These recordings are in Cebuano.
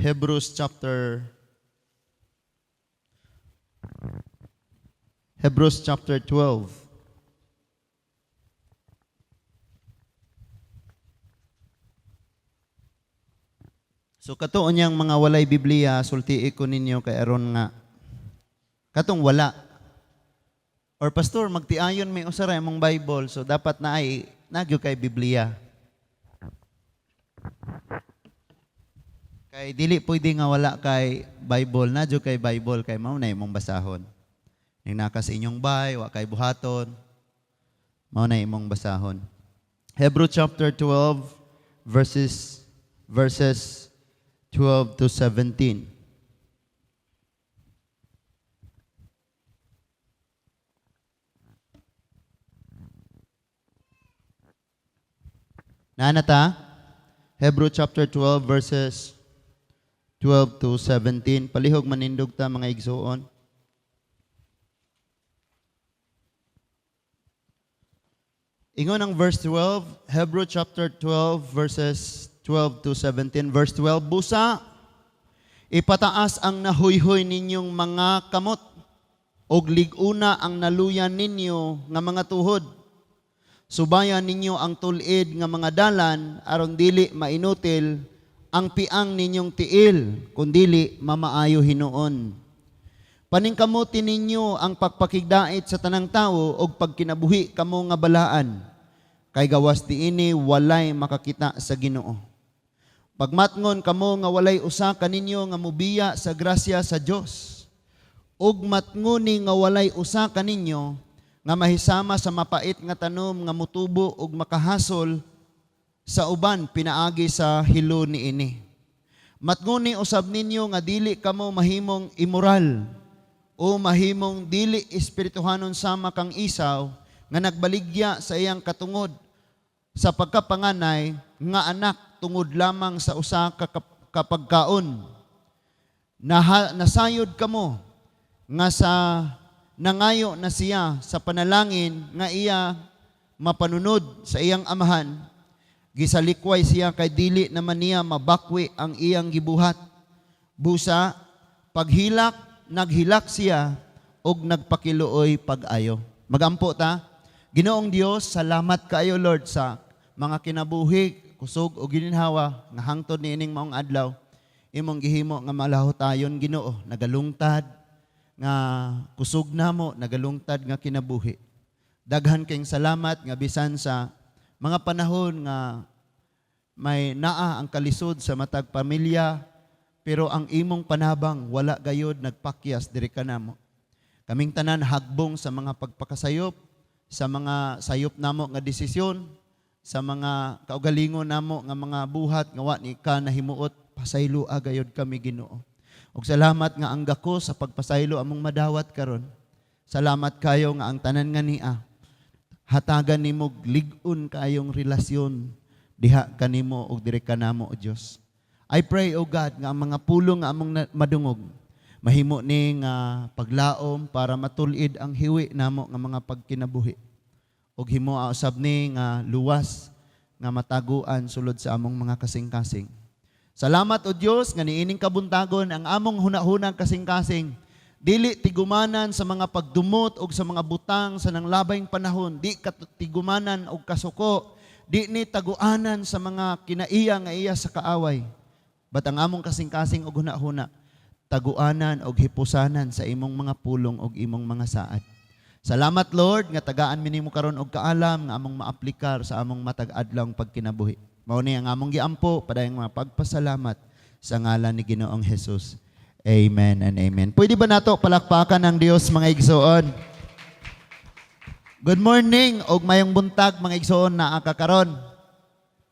Hebrews chapter 12. So katuon niyang mga walay Biblia, sultii ko ninyo kay aron nga katong wala. Or pastor, magtiayon may usa ra imong Bible, so dapat na ay nagyo kay Biblia. Kay dili pwede nga wala kay Bible, nagyo kay Bible kay mao na imong basahon. Ning naka sa inyong bay, wa kay buhaton, mao na imong basahon. Hebrew chapter 12 verses 12 to 17. Naana ta? Hebrew chapter 12 verses 12 to 17. Palihog manindog ta mga igsuon. Ingon ang verse 12, Hebrew chapter 12 verses 12 to 17. Verse 12, busa, ipataas ang nahuyhoy ninyong mga kamot, og lig-una ang naluyan ninyo nga mga tuhod. Subayan ninyo ang tulid nga mga dalan, aron dili mainutil ang piang ninyong tiil, kundili mamaayo hinuon. Paningkamuti ninyo ang pagpakigdait sa tanang tawo og pagkinabuhi kamo nga balaan, kay gawas diini walay makakita sa Ginoo. Pagmatngon kamo nga walay usa kaninyo nga mubiya sa grasya sa Dios, ug matngoni nga walay usa kaninyo nga mahisama sa mapait nga tanom nga mutubo ug makahasol sa uban pinaagi sa hilo niini. Matngoni usab ninyo nga dili kamo mahimong immoral o mahimong dili espirituhanon sama kang Esau nga nagbaligya sa iyang katungod sa pagkapanganay nga anak tungod lamang sa usa ka kapagkaon. Nasayod kamo nga sa nangayo na siya sa panalangin nga iya mapanunod sa iyang amahan, gisalikway siya kay dili naman niya mabakwi ang iyang gibuhat. Busa, paghilak, naghilak siya og nagpakiluoy pag-ayo. Magampo ta, Ginoong Dios, salamat kaayo Lord sa mga kinabuhi, kusog o gininhawa nga hangtod niining maong adlaw imong gihimo nga malahotayon Ginoo, nagalungtad nga kusog namo, nagalungtad nga kinabuhi. Daghan kayong salamat nga bisan sa mga panahon nga may naa ang kalisod sa matag pamilya, pero ang imong panabang wala gayod nagpakyas diri kanamo. Kaming tanan hagbong sa mga pagpakasayop, sa mga sayop namo nga desisyon, sa mga kaugalingon namo nga mga buhat nga wa ni ka nahimuot, pasaylo gayod kami Ginoo. Ug salamat nga ang gako sa pagpasaylo among madawat karon. Salamat kayo nga ang tanan nga niya hatagan nimo lig-on kaayong relasyon diha kanimo ug diri kanamo o Dios. I pray, O God, nga ang mga pulong nga among madungog mahimo ni nga paglaom para matulid ang hiwi namo nga mga pagkinabuhi. Ug himo usab ni nga luwas nga mataguan sulod sa among mga kasing-kasing. Salamat o Dios nga niining kabuntagon ang among hunahunang kasing-kasing dili tigumanan sa mga pagdumot og sa mga butang sa nanglabayng panahon, di katigumanan og kasuko, di ni taguanan sa mga kinaiya nga iya sa kaaway. But ang among kasing-kasing og hunahuna, taguanan og hipusanan sa imong mga pulong og imong mga saad. Salamat Lord nga tagaan mi nimo karon og kaalam nga among maaplikar sa among matag adlaw pagkinabuhi. Mao ni ang among giampo padayong mga pagpasalamat sa ngalan ni Ginoong Jesus. Amen and amen. Pwede ba nato palakpakan ang Dios mga igsoon? Good morning og mayong buntag mga igsoon naa ka karon.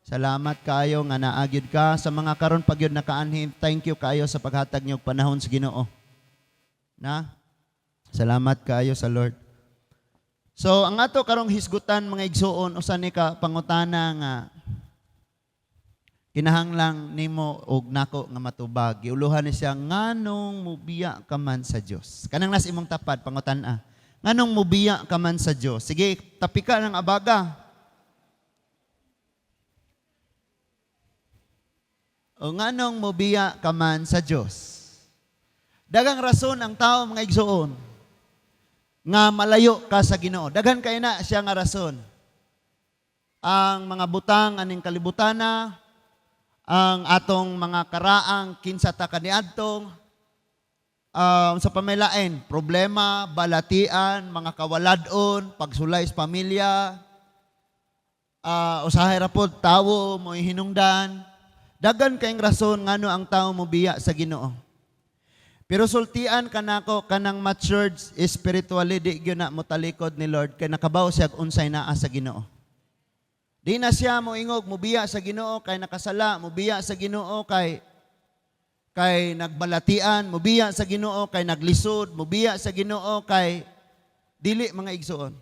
Salamat kaayo nga naa gyud ka sa mga karon pag gyud nakaanhin. Thank you kaayo sa paghatag niyo og panahon sa Ginoo. Na? Salamat kaayo sa Lord. So ang ato karong hisgutan mga igsoon usa ni ka pangutana nga kinahanglang nimo og nako nga matubag. Giuluhan ni siya nganong mubiya ka man sa Dios. Kanang nas imong tapad pangutan-a. Nganong mubiya ka man sa Dios. Sige, tapika ng abaga. O nganong mobiya ka man sa Dios? Daghang rason ang tao, mga igsoon, nga malayo ka sa Ginoo. Daghan kay na siya nga rason. Ang mga butang aning kalibutana, ang atong mga karaang kinsa ta kaniadtong, sa pamilain, problema, balatian, mga kawalad-on, pagsulay sa pamilya, usahay ra pod tawo mo hinungdan. Daghan kayong rason ngano ang tao mobiya sa Ginoo. Pero sultian ka nako, kanang matured spiritually, di gyud na motalikod ni Lord kay nakabaw siya unsay naa sa Ginoo. Di na siya moingog mobiya sa Ginoo kay nakasala, mobiya sa Ginoo kay nagbalatian, mobiya sa Ginoo kay naglisod, mobiya sa Ginoo kay dili, mga igsoon.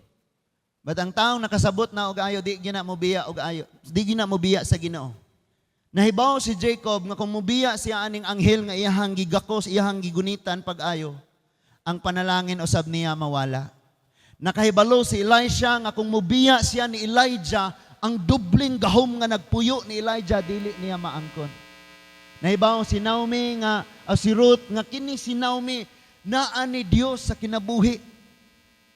But ang taong nakasabot na og ayo, di gina mobiya og ayo, di gina mobiya sa Ginoo. Nahibaw si Jacob nga kung mobiya siya aning anghel nga iyahang gigakos, iyahang gigunitan pag-ayo, ang panalangin usab niya mawala. Nakahibalo si Elisha nga kung mobiya siya ni Elijah, ang dubling gahom nga nagpuyo ni Elijah dili niya maangkon. Nahibaw si Naomi nga o si Ruth nga kini si Naomi naa ni Dios sa kinabuhi.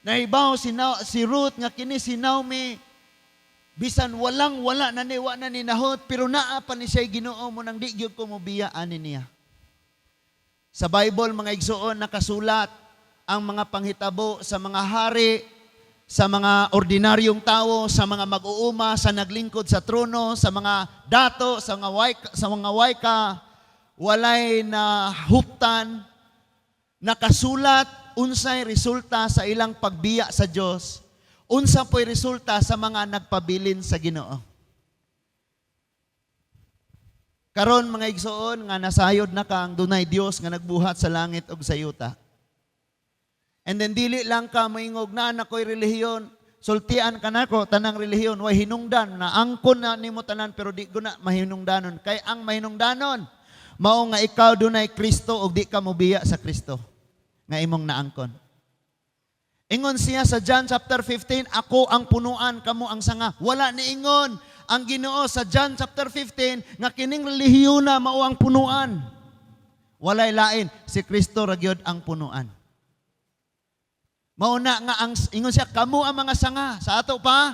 Nahibaw si Ruth nga kini si Naomi, bisan walang wala na ni, wa na ni nahot, pero naa pa ni siya Ginoo mo nang di gyud ko mobiya ani niya. Sa Bible, mga igsoon, nakasulat ang mga panghitabo sa mga hari, sa mga ordinaryong tao, sa mga mag-uuma, sa naglingkod sa trono, sa mga dato, sa mga wayka, walay na huptan, nakasulat unsay resulta sa ilang pagbiya sa Dios, unsa po'y resulta sa mga nagpabilin sa Ginoo. Karon, mga igsoon, nga nasayod na ka ang dunay Dios nga nagbuhat sa langit ug sa yuta. And then dili lang ka moingog na nakoy relihiyon, sultian ka nako tanang relihiyon way hinungdan na angkon na nimo tanan, pero di ko na mahinungdanon kay ang mahinungdanon mao nga ikaw dunay Kristo ug di ka mobiya sa Kristo nga imong naangkon. Ingon siya sa John chapter 15, "Ako ang punuan, kamo ang sanga." Wala ni ingon ang Ginoo sa John chapter 15 nga kining relihiyon na mao ang punuan. Walay lain, si Kristo ra gyud ang punuan. Mao na nga ang ingon siya, "Kamo ang mga sanga." Sa ato pa,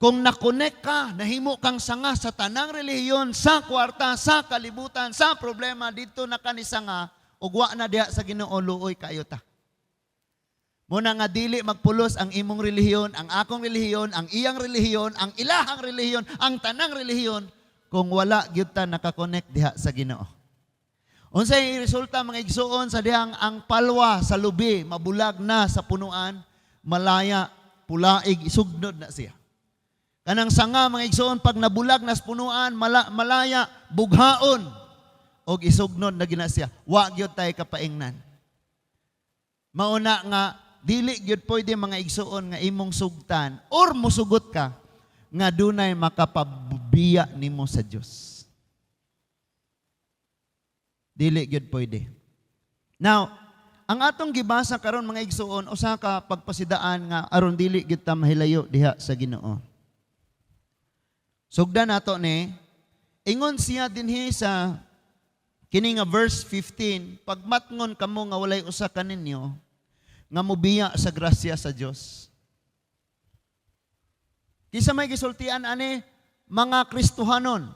kung na-connect ka, nahimo kang sanga sa tanang relihiyon, sa kwarta, sa kalibutan, sa problema, dito na ka ni sanga, ug wa na diha sa Ginoo, luoy kayo ta. Muna nga dili magpulos ang imong relihiyon, ang akong relihiyon, ang iyang relihiyon, ang ilahang relihiyon, ang tanang relihiyon, kung wala gyud ta naka-connect diha sa Ginoo. Unsay resulta, mga igsuon, sa dihang ang palwa sa lubi mabulag na sa punuan, malaya, pulaig, isugnod na siya? Kanang sanga, mga igsuon, pag nabulag na sa punuan, malaya, bughaon og isugnod na gina siya. Wa gyud tay kapaingnan. Mauna nga dili gyud pwede, mga igsuon, nga imong sugtan or musugot ka nga dunay makapabiya nimo sa Dios. Dili gyud pwede. Now, ang atong gibasa karon, mga igsuon, usa ka pagpasidaan nga aron dili gyud ta mahilayo diha sa Ginoo. Sugdan nato ni ingon siya dinhi sa kini nga verse 15, "Pagmatngon kamo nga walay usa kaninyo nga mobiya sa grasya sa Dios." Kinsa may gisultian ani? Mga Kristohanon,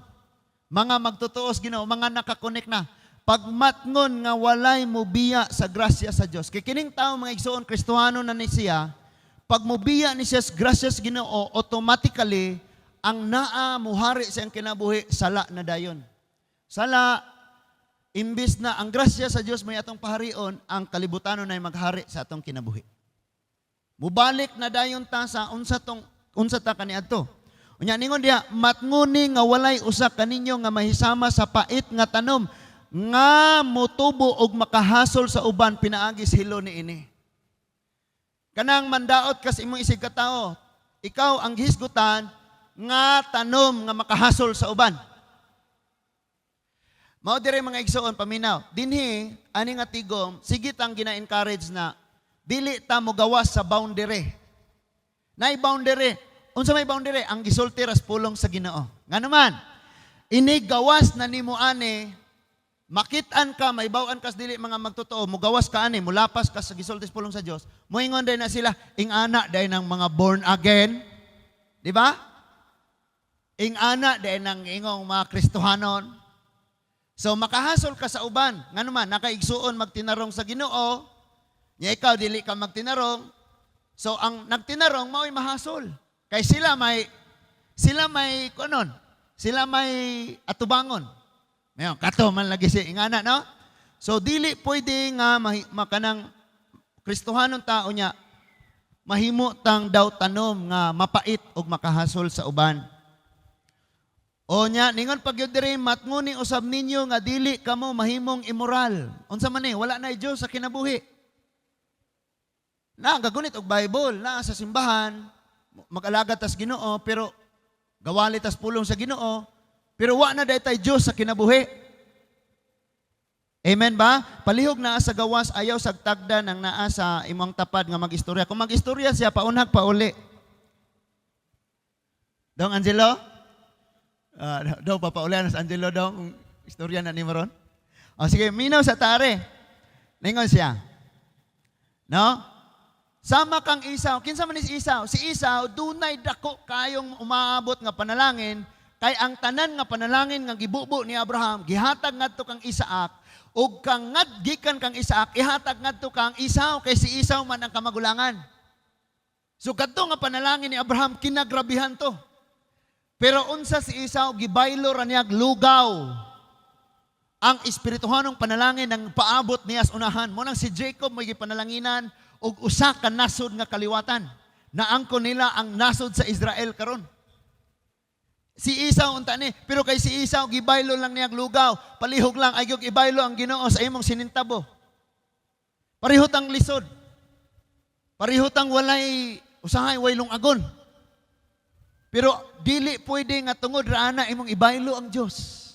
mga magtutuos Ginoo, mga naka-connect na. Pagmatngon nga walay mobiya sa grasya sa Dios. Kay kining tao, mga igsoon, Kristohanon na ni siya, pag mobiya ni siya sa grasya sa Ginoo, automatically ang naa muhari sa iyang kinabuhi sala na dayon. Sala, imbis na ang grasya sa Dios may atong paharion, ang kalibutanon ay maghari sa atong kinabuhi. Mubalik na dayon ta sa unsa tong unsa ta kaniadto. Unya ningon diha, "Matnguni nga walay usa kaninyo nga mahisama sa pait nga tanom nga motubo og makahasol sa uban pinaagi sa hilo niini." Kanang mandaot kas imong isig katao, ikaw ang gihisgutan nga tanom nga makahasol sa uban. Mao dire, mga igsoon, paminaw. Dinhi ani nga tigom, sige tang gina-encourage na dili ta mo gawas sa boundary. Nay boundary. Unsa may boundary? Ang gisulti ras pulong sa Ginoo. Ngano man? Inig gawas na nimo ani, makit-an ka, maibaw-an kas dili mga magtotoo, mugawas ka ani, mulapas ka sa gisulti sa pulong sa Dios. Moingon day na sila, ing-ana day ng mga born again. Di ba? Ing-ana day ng ingong mga Kristohanon. So makahasol ka sa uban. Ngano man, nakaigsuon magtinarong sa Ginoo, nya ikaw dili ka magtinarong. So ang nagtinarong mao'y mahasol. Kay sila may kunon, sila may atubangon. Mayon, kato man lagi si ingana, no? So dili pwede nga makanang Kristohanon tao nya mahimo tang daw tanom nga mapait og makahasol sa uban. O nya ningon pag yun diri, matnguni usab ninyo nga dili kamo mahimong immoral. Unsa man ni? Wala na Dios sa kinabuhi. Na gagunit og Bible, na sa simbahan, mag-alagad tas Ginoo, pero gawali tas pulong sa Ginoo, pero wa na day tay Dios sa kinabuhi. Amen ba? Palihog naa sa gawas, ayaw sagtagda nang naa sa imong tapad nga mag-istorya. Kung mag-istorya siya, paunhag pauli. Dong Angelo? Daw papaulian sa Angelo daw kung istorya na ni Maron. O sige, minaw sa tare. Ningon siya. No? Sama kang Esau. Kinsa man ni si Esau? Si Esau, dunay dako kayong umaabot nga panalangin kay ang tanan nga panalangin nga gibubo ni Abraham gihatag ngadto kang Isaac ug kang gikan kang Isaac ihatag ngadto kang Esau kay si Esau man ang kamagulangan. So kadto nga panalangin ni Abraham, kinagrabihan to. Pero unsa si Esau, gibaylo ra niyag lugaw ang espirituhanong panalangin ang paabot niya sa unahan. Mo nang si Jacob may gipanalanginan og usa ka nasod nga kaliwatan. Naangko nila ang nasod sa Israel karon. Si Esau unta ni, pero kay si Esau gibaylo lang niyag lugaw. Palihog lang ay ibaylo ang Ginoo sa imong sinintabo. Parehot ang lisod. Parehot ang walay usahay, way lungagon. Pero dili pwede nga tungod ra ana imong ibaylo ang Dios.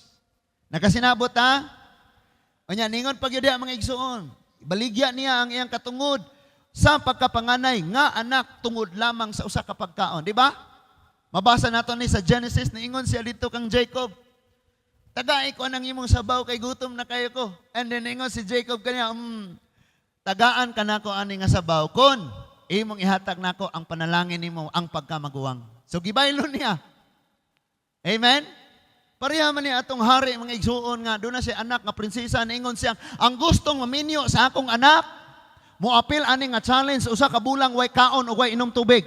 Nakasinabot ha? Unya ningon pag yun mga igsuon. Ibaligya niya ang iyang katungod sa pagkapanganay nga anak tungod lamang sa usa ka pagkaon, di ba? Mabasa nato ni sa Genesis, niingon siya dito kang Jacob. "Tagai ko ang imong sabaw kay gutom na kayo ko." And then ingon si Jacob kanya, "Tagaan ka nako ani nga sabaw kon imong ihatag nako ang panalangin nimo ang pagkamaguwang." So gibaylo niya. Amen? Pareha man ni atong hari, mga igsuon, nga doon na siya anak nga prinsesa, niingon siya, "Ang gustong maminyo sa akong anak, moapil ani nga challenge, usa ka bulang way kaon o way inom tubig."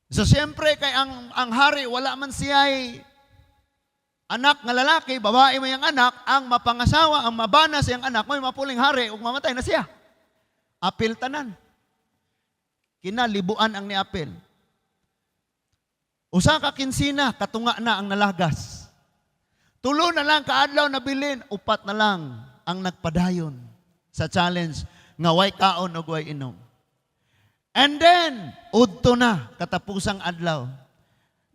So siyempre kay ang hari wala man siya anak nga lalaki, babae man yang anak, ang mapangasawa, ang mabana siyang anak, may mapuling hari ug mamatay na siya. Apil tanan. Kinalibuan ang niapil. Usa ka kinsina, katunga na ang nalagas. 3 na lang kaadlaw nabilin, 4 na lang ang nagpadayon sa challenge nga way kaon ug way inom. And then, udto na, katapusang adlaw.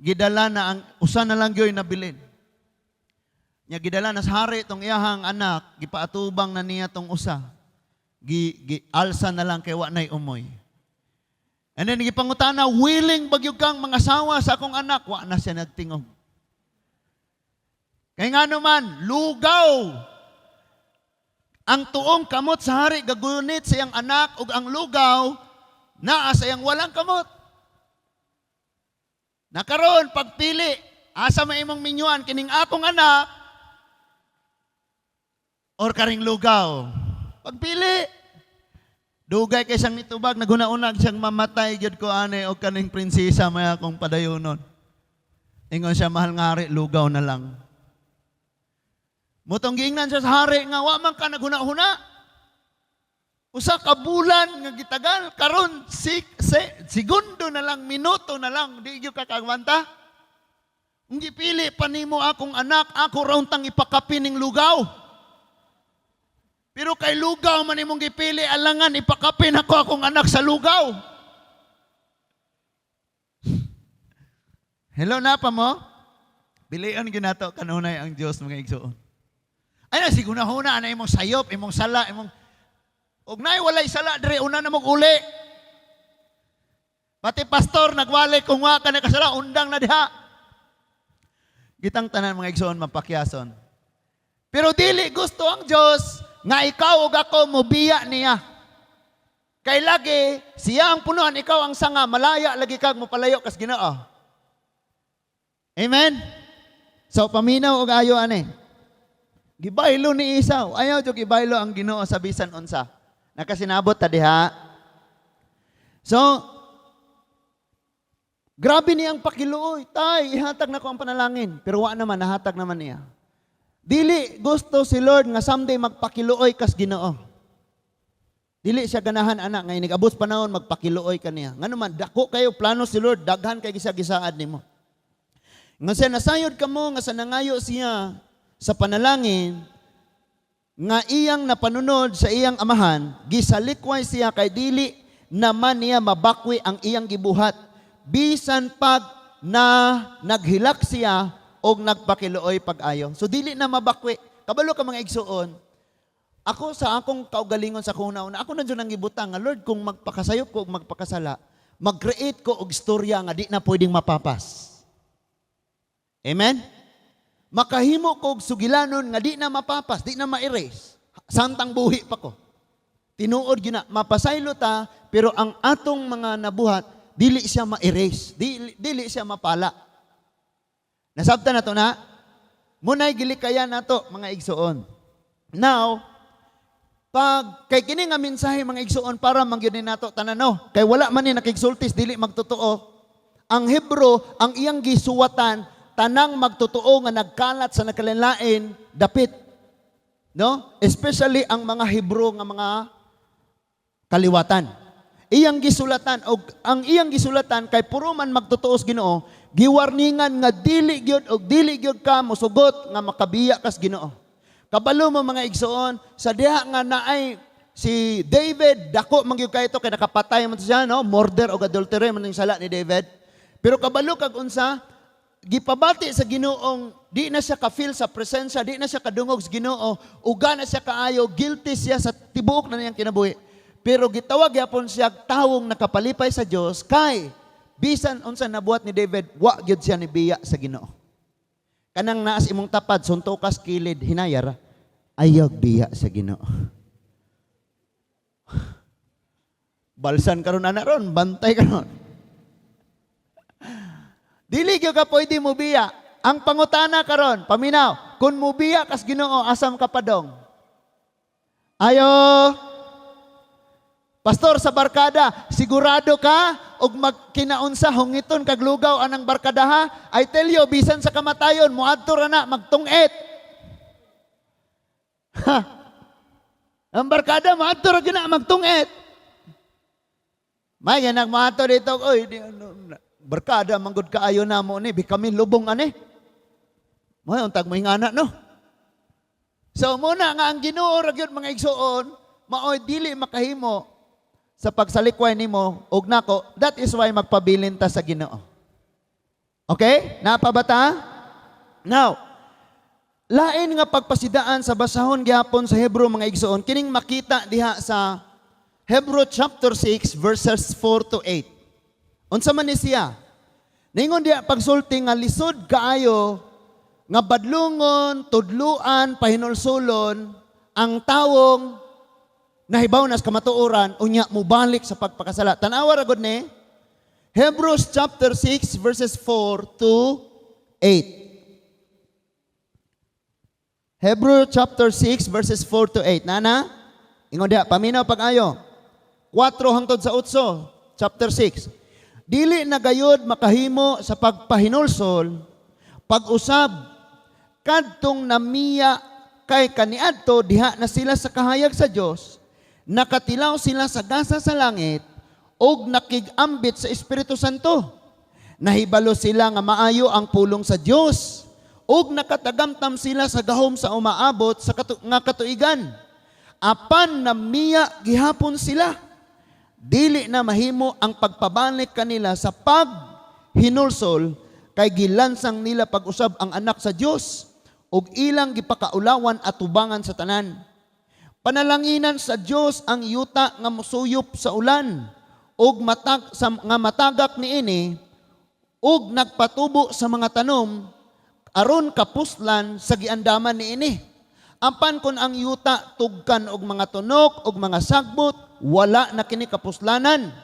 Gidala na ang, usa na lang gyoy nabilin. Nya gidala na sa hari tong iyahang anak, gipaatubang na niya tong usa. Gi alsa na lang kay wa nay umoy. And then gipangutana, "Willing ba gyud kang mangasawa sa akong anak?" Wa na siya nagtingog. Kay ngano man, lugaw. Ang tuong kamot sa hari gagunit sa iyang anak ug ang lugaw naa sa iyang walang kamot. Nakaroon pagpili, asa may imong minyuan, kining akong anak or karing lugaw? Pagpili. Dugay kay siyang nitubag, naghuna-unag siyang, "Mamatay gyud ko ani og kaning prinsesa may akong padayonon." Ingon siya, "Mahal nga hari, lugaw na lang." Mutong giingnan siya sa hari nga, "Wa man ka naghuna-huna. Usa ka bulan nga gitagal, karon si, segundo na lang, minuto na lang, di gyud ka kagwanta. Kung gipili pa nimo akong anak, ako ra untang ipakapin ning lugaw. Pero kay lugaw man imong gipili, alangan ipakapin ako akong anak sa lugaw." Hello na pa mo? Bilion ginato kanunay ang Dios, mga igsoon. Ay na siguna-huna ana imong sayop, imong sala, imong og nay walay sala diri una na mong uli. Pati pastor nagwali kung wa ka nakasala, undang na diha. Kitang tanan, mga igsoon, mapakyason. Pero dili gusto ang Dios nga ikaw ug ako mobiya niya. Kay lagi siya ang punuan, ikaw ang sanga, malaya lagi kag mopalayo kas Ginoo. Amen. So paminaw og ayo ani. Gibaylo ni Esau. Ayaw jud gibaylo ang Ginoo sa bisan unsa. Nakasinabot ta diha. So, grabe niyang pakiluoy. "Tay, ihatag na ko ang panalangin." Pero wa naman, nahatag naman niya. Dili gusto si Lord nga someday magpakiluoy kas Ginoo. Dili siya ganahan ana nga inig abot panahon magpakiluoy ka niya. Ngano man dako kayo plano si Lord, daghan kay gisa-gisaad nimo. Nga siya nasayod kamo nga sa nangayo siya sa panalangin nga iyang napanunod sa iyang amahan, gisalikway siya kay dili naman niya mabakwi ang iyang gibuhat bisan pag na naghilak siya og nagpakiluoy pag-ayo. So dili na mabakwi. Kabalo ka, mga igsuon, ako sa akong kaugalingon sa akong una, ako na dyan ang gibutang nga, "Lord, kung magpakasayop ko og magpakasala, mag-create ko og istorya nga di na pwedeng mapapas." Amen? Makahimo ko og sugilanon nga di na mapapas, di na ma-erase. Samtang buhi pa ko. Tinuod gina, mapasaylo ta, pero ang atong mga nabuhat, dili siya ma-erase, dili siya mapala. Nasabtan na to na? Munay gilikayan nato, mga igsuon. Now, pag kay kini nga mensahe, mga igsuon, para man gyud ni nato tanan, no, kay wala man ni nakigsultis dili magtotoo. Ang Hebro, ang iyang gisuwatan tanang magtotoo nga nagkalat sa nagkalain dapit. No? Especially ang mga Hebro nga mga kaliwatan. Iyang gisulatan og ang iyang gisulatan kay puro man magtotoo sa Ginoo, giwarningan nga dili gyud og dili gyud ka mosugot nga makabiya kas Ginoo. Kabalo mo, mga igsoon, sa diha nga naay si David, dako man gyud kay ito kay nakapatay man siya, no? Murder og adultery man ang sala ni David. Pero kabalo kag unsa, gipabati sa Ginoong di na siya ka-feel sa presensya, di na siya kadungog sa Ginoo, uga na siya kaayo, guilty siya sa tibuok na niyang kinabuhi. Pero gitawag gyapon siya tawong nakapalipay sa Dios kay bisan unsa nabuhat ni David, wa gyud siya ni biya sa Ginoo. Kanang naas imong tapad, suntokas kilid, hinayara, ayaw biya sa Ginoo. Balsan karon ana ron, bantay karon. Dili gyud ka pwede mo biya. Ang pangutana karon, paminaw, kung mubiya kas Ginoo, asam ka padong? Ayo. Pastor, sa barkada, sigurado ka og magkinaunsa hungiton kag lugaw anang barkada ha? I tell you, bisan sa kamatayon, moadto ra na magtungit. Ha. Ang barkada moadto ra gyud na magtungit. May ganag moadto dito, oy, di, ano, barkada manggod kaayo namo ni, bi kami lubong ani. Mo untag mo ingana, no. So muna nga ang Ginoo ra gyud, mga igsuon, maoy dili makahimo sa pagsalikway nimo og nako. That is why magpabilin ta sa Ginoo. Okay? Napa ba ta? Now, lain nga pagpasidaan sa basahon gyapon sa Hebrew, mga igsuon, kining makita diha sa Hebrew chapter 6 verses 4 to 8. Unsa man ni siya? Ningon diha pagsulti nga lisod kaayo nga badlungon, tudluan, pahinulsulon ang tawong nahibaw na sa kamatuoran unya mubalik sa pagpakasala. Tanawa ra gud ni Hebrews chapter 6 verses 4 to 8. Hebrew chapter 6 verses 4 to 8. Nana? Ingon diha, paminaw pag-ayo. 4 hangtod sa 8, chapter 6. Dili na gayod makahimo sa pagpahinulsol, pag-usab kadtong namiya kay kaniadto diha na sila sa kahayag sa Dios, nakatilaw sila sa gasa sa langit ug nakig-ambit sa Espiritu Santo. Nahibalo sila nga maayo ang pulong sa Dios ug nakatagamtam sila sa gahom sa umaabot sa nga katuigan. Apan namiya gihapon sila. Dili na mahimo ang pagpabalik kanila sa paghinulsol kay gilansang nila pag-usab ang anak sa Dios ug ilang gipakaulawan atubangan sa tanan. Panalanginan sa Dios ang yuta nga mosuyop sa ulan ug matag sa, nga matagak niini ug nagpatubo sa mga tanom. Aron kapuslan sa giandaman niini. Apan kung ang yuta tugkan og mga tunok og mga sagbot, wala na kini kapuslanan.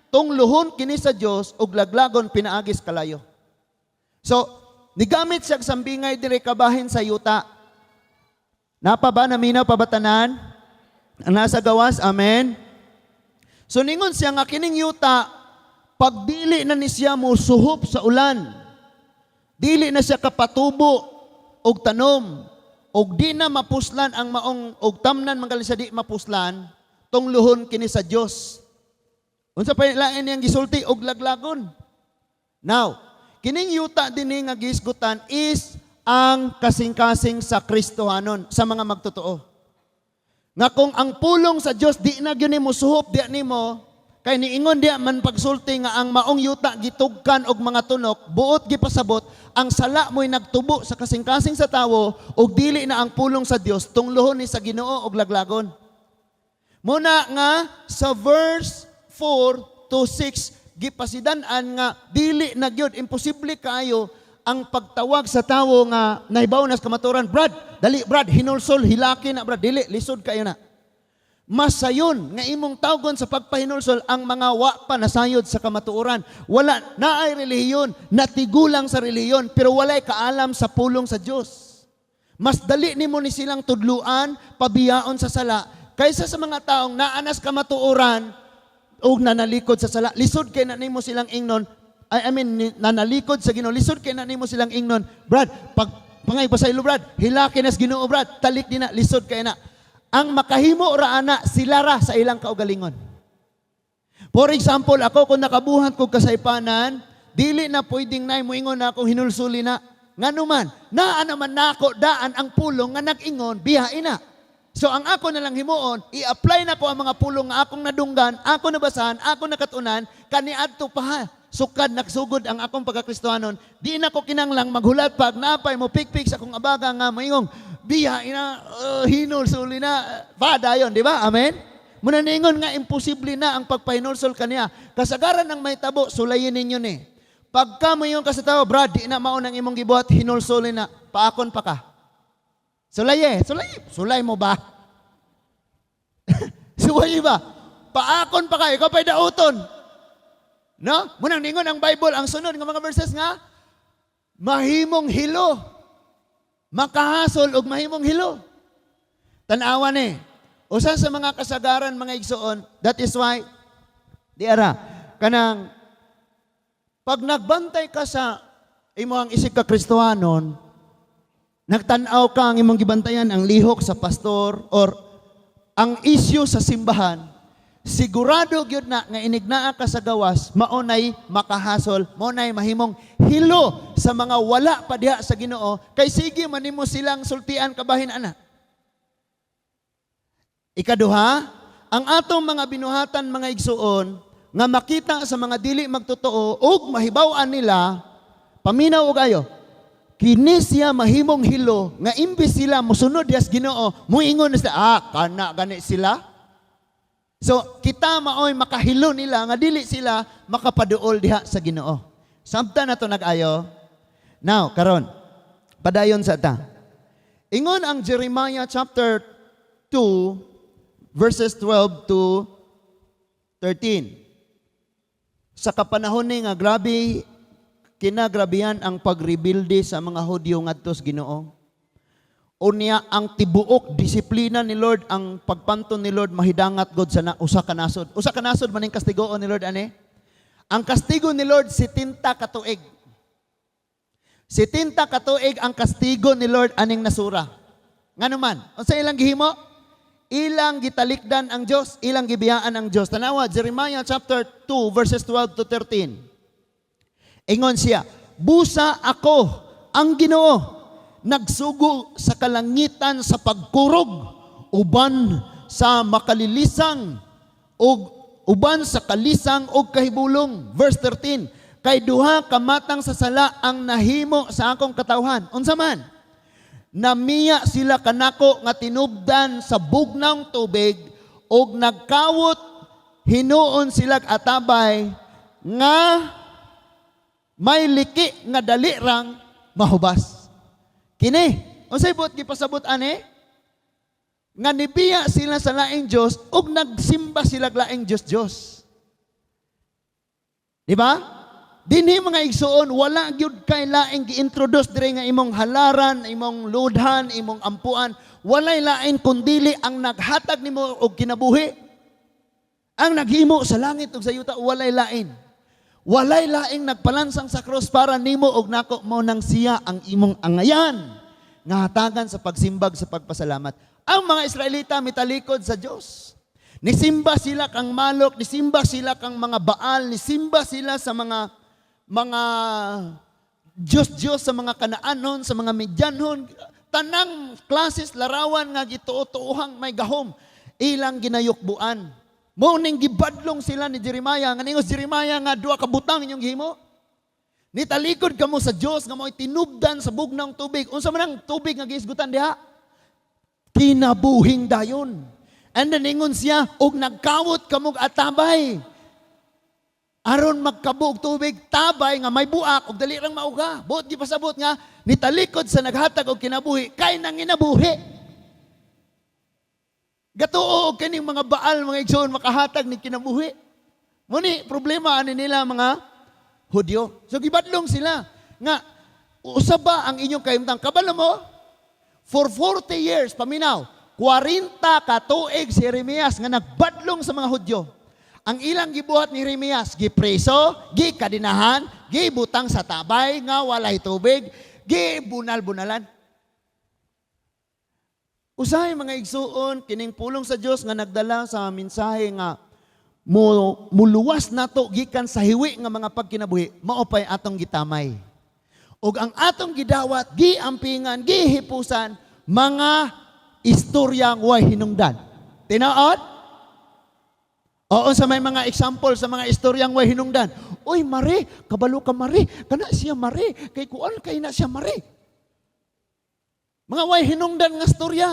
Tungluhon kini sa Dios ug laglagon pinaagis kalayo. So, nigamit siya sambingay dire kabahin sa yuta. Napa ba naminaw pa ba tanan? Ang nasa gawas, amen. So ningon siya nga kining yuta, pag dili na ni siya mo suhop sa ulan, dili na siya kapatubo og tanom, og di na mapuslan ang maong og tamnan man gali siya di mapuslan, tungluhon kini sa Dios. Unsa pa lain niyang gisulti? Og laglagon. Now, kining yuta dinhi nga gihisgutan is ang kasing-kasing sa Kristohanon, sa mga magtotoo. Nga kung ang pulong sa Dios di na gyud nimo suhop di nimo, kay niingon diya man pagsulti nga ang maong yuta gitugkan og mga tunok, buot gipasabot ang sala mo'y nagtubo sa kasing-kasing sa tawo ug dili na ang pulong sa Dios, tunglohon ni sa Ginoo og laglagon. Muna nga sa verse 4 to 6 gipasidan-an nga dili na gyud, imposible kaayo ang pagtawag sa tawo nga nahibaw na sa kamaturan, "Brad, dali Brad, hinulsol, hilaki na Brad." Dili, lisod kayo na. Mas sayon nga imong tawgon sa pagpahinulsol ang mga wa pa nasayod sa kamatuoran. Wala naay relihiyon, natigulang sa relihiyon, pero walay kaalam sa pulong sa Dios. Mas dali nimo ni silang tudluan, pabiyaon sa sala, kaysa sa mga taong naanas kamatuoran ug nanalikod sa sala. Lisod kay na nimo silang ingnon, I mean, nanalikod sa Ginoo, lisod kay na nimo silang ingnon, "Brad, pag pangay pa sa ilo Brad, hilaki nas Ginoo Brad, talik din na." Lisod kay na. Ang makahimo ra ana, sila ra sa ilang kaugalingon. For example, ako kung nakabuhat kog kasaypanan, dili na pwedeng nay moingon na akong hinulsuli na. Ngano man, naa naman nako daan ang pulong nga nag-ingon, bihain na. So ang ako na lang himuon, i-apply na ko ang mga pulong nga akong nadunggan, ako nabasahan, ako nakatunan, kaniadto pa ha. Sukad nagsugod ang akong pagkakristohanon, di na ko kinanglang maghulat pag napay mo pikpik sa akong abaga nga moingong, "Biya ina, hinulsuli na," padayon, di ba? Amen? Muna ningon nga imposible na ang pagpahinulsol kaniya. Kasagaran ang may tabo, sulayin ninyo ni. Pagka moingon ka sa tao, "Brad, di na mao nang imong gibuhat, hinulsuli na," paakon pa ka. Sulaye, sulay, sulay mo ba? Suway ba? Paakon pa ka, ikaw pa'y dauton. No? Munang ningon ang Bible, ang sunod nga mga verses nga, mahimong hilo. Makahasol og mahimong hilo. Tanawa ni. Usa sa mga kasagaran, mga igsoon, that is why, di ara, kanang, pag nagbantay ka sa imong isig ka Kristohanon, nagtan-aw ka ang imong gibantayan ang lihok sa pastor or ang issue sa simbahan, sigurado gyud na nga inig naa ka sa gawas, mao nay makahasol, mao nay mahimong hilo sa mga wala pa diha sa Ginoo, kay sige man nimo silang sultian kabahin ana. Ikaduha, ang atong mga binuhatan, mga igsuon, nga makita sa mga dili magtotoo ug mahibaw-an nila, paminaw og ayo. Kini siya mahimong hilo nga imbis sila mosunod diha sa Ginoo, muingon na sila, "Ah, kana gani sila." So, kita maoy makahilo nila nga dili sila makapaduol diha sa Ginoo. Samtang na to nag-ayo. Now, karon, padayon sa ta. Ingon ang Jeremiah chapter 2 verses 12 to 13. Sa kapanahon ni nga grabe kinagrabihan ang pagrebilde sa mga Hudyo ngadto sa Ginoo. Unya ang tibuok disiplina ni Lord, ang pagpanton ni Lord mahidangat god sa na, usa ka nasod. Usa ka nasod man ning kastigoon ni Lord ani. Ang kastigo ni Lord 70 ka tuig. 70 ka tuig ang kastigo ni Lord aning nasura. Ngano man? Unsa ilang gihimo? Ilang gitalikdan ang Dios, ilang gibiyaan ang Dios. Tanawa Jeremiah chapter 2 verses 12 to 13. Ingon siya, "Busa ako ang Ginoo nagsugo sa kalangitan sa pagkurog uban sa makalilisang ug uban sa kalisang ug kahibulong." Verse 13, "Kay duha ka matang sa sala ang nahimo sa akong katawhan." Unsa man? "Namiya sila kanako nga tinubdan sa bugnawng tubig ug nagkawot hinuon sila atabay nga may liki nga dali rang mahubas." Kini, unsay buot gipasabot ani? Nga nibiya sila sa laing Dios ug nagsimba sila laing Dios Dios. Di ba? Dinhi, mga igsuon, wala gyud kay laing gi-introduce dire nga imong halaran, imong ludhan, imong ampuan. Walay lain kundili ang naghatag nimo og kinabuhi. Ang naghimo sa langit ug sa yuta, walay lain. Walay laing nagpalansang sa krus para nimo og nako, mo nang siya ang imong angayan nga hatagan sa pagsimbag, sa pagpasalamat. Ang mga Israelita mitalikod sa Dios. Nisimba sila kang Molok, nisimba sila kang mga Baal, nisimba sila sa mga Diyos-Diyos sa mga Kanaanon, sa mga Midyanhon, tanang klases larawan nga gituo-tuohang may gahom, ilang ginayukbuan. Mao ning gibadlong sila ni Jeremiah, nga ningos Jeremiah nga duha ka butang inyong gihimo. Nitalikod kamo sa Dios nga mo'y tinubdan sa bugnaw tubig. Unsa man ang tubig nga gihisgutan diha? Kinabuhing dayon. And then ingon siya, og nagkawot kamog atabay. Aron magkabo og tubig, tabay nga may buak og dali rang mauga. Buot gipasabot nga nitalikod sa naghatag og kinabuhi kay nanginabuhi. Gatuo og kining mga Baal, mga igsoon, makahatag ni kinabuhi. Muni problema ani nila mga Hudyo. So gibadlong sila nga usa ba ang inyong kahimtang? Kabalo mo? For 40 years, paminaw, 40 ka tuig si Jeremias nga nagbadlong sa mga Hudyo. Ang ilang gibuhat ni Jeremias, gipreso, gikadinahan, gibutang sa tabay nga walay tubig, gibunal-bunalan. Usahay, mga igsuon, kining pulong sa Dios nga nagdala sa mensahe nga mo muluwas nato gikan sa hiwi nga mga pagkinabuhi, mao pay atong gitamay. Ug ang atong gidawat, giampingan, gihipusan mga istoryang way hinungdan. Tinaod? Oo, sa may mga example sa mga istoryang way hinungdan. "Uy, Mare, kabalo ka, Mare, kana siya, Mare, kay kuan kay na siya, Mare." Mga way hinungdan nga storya.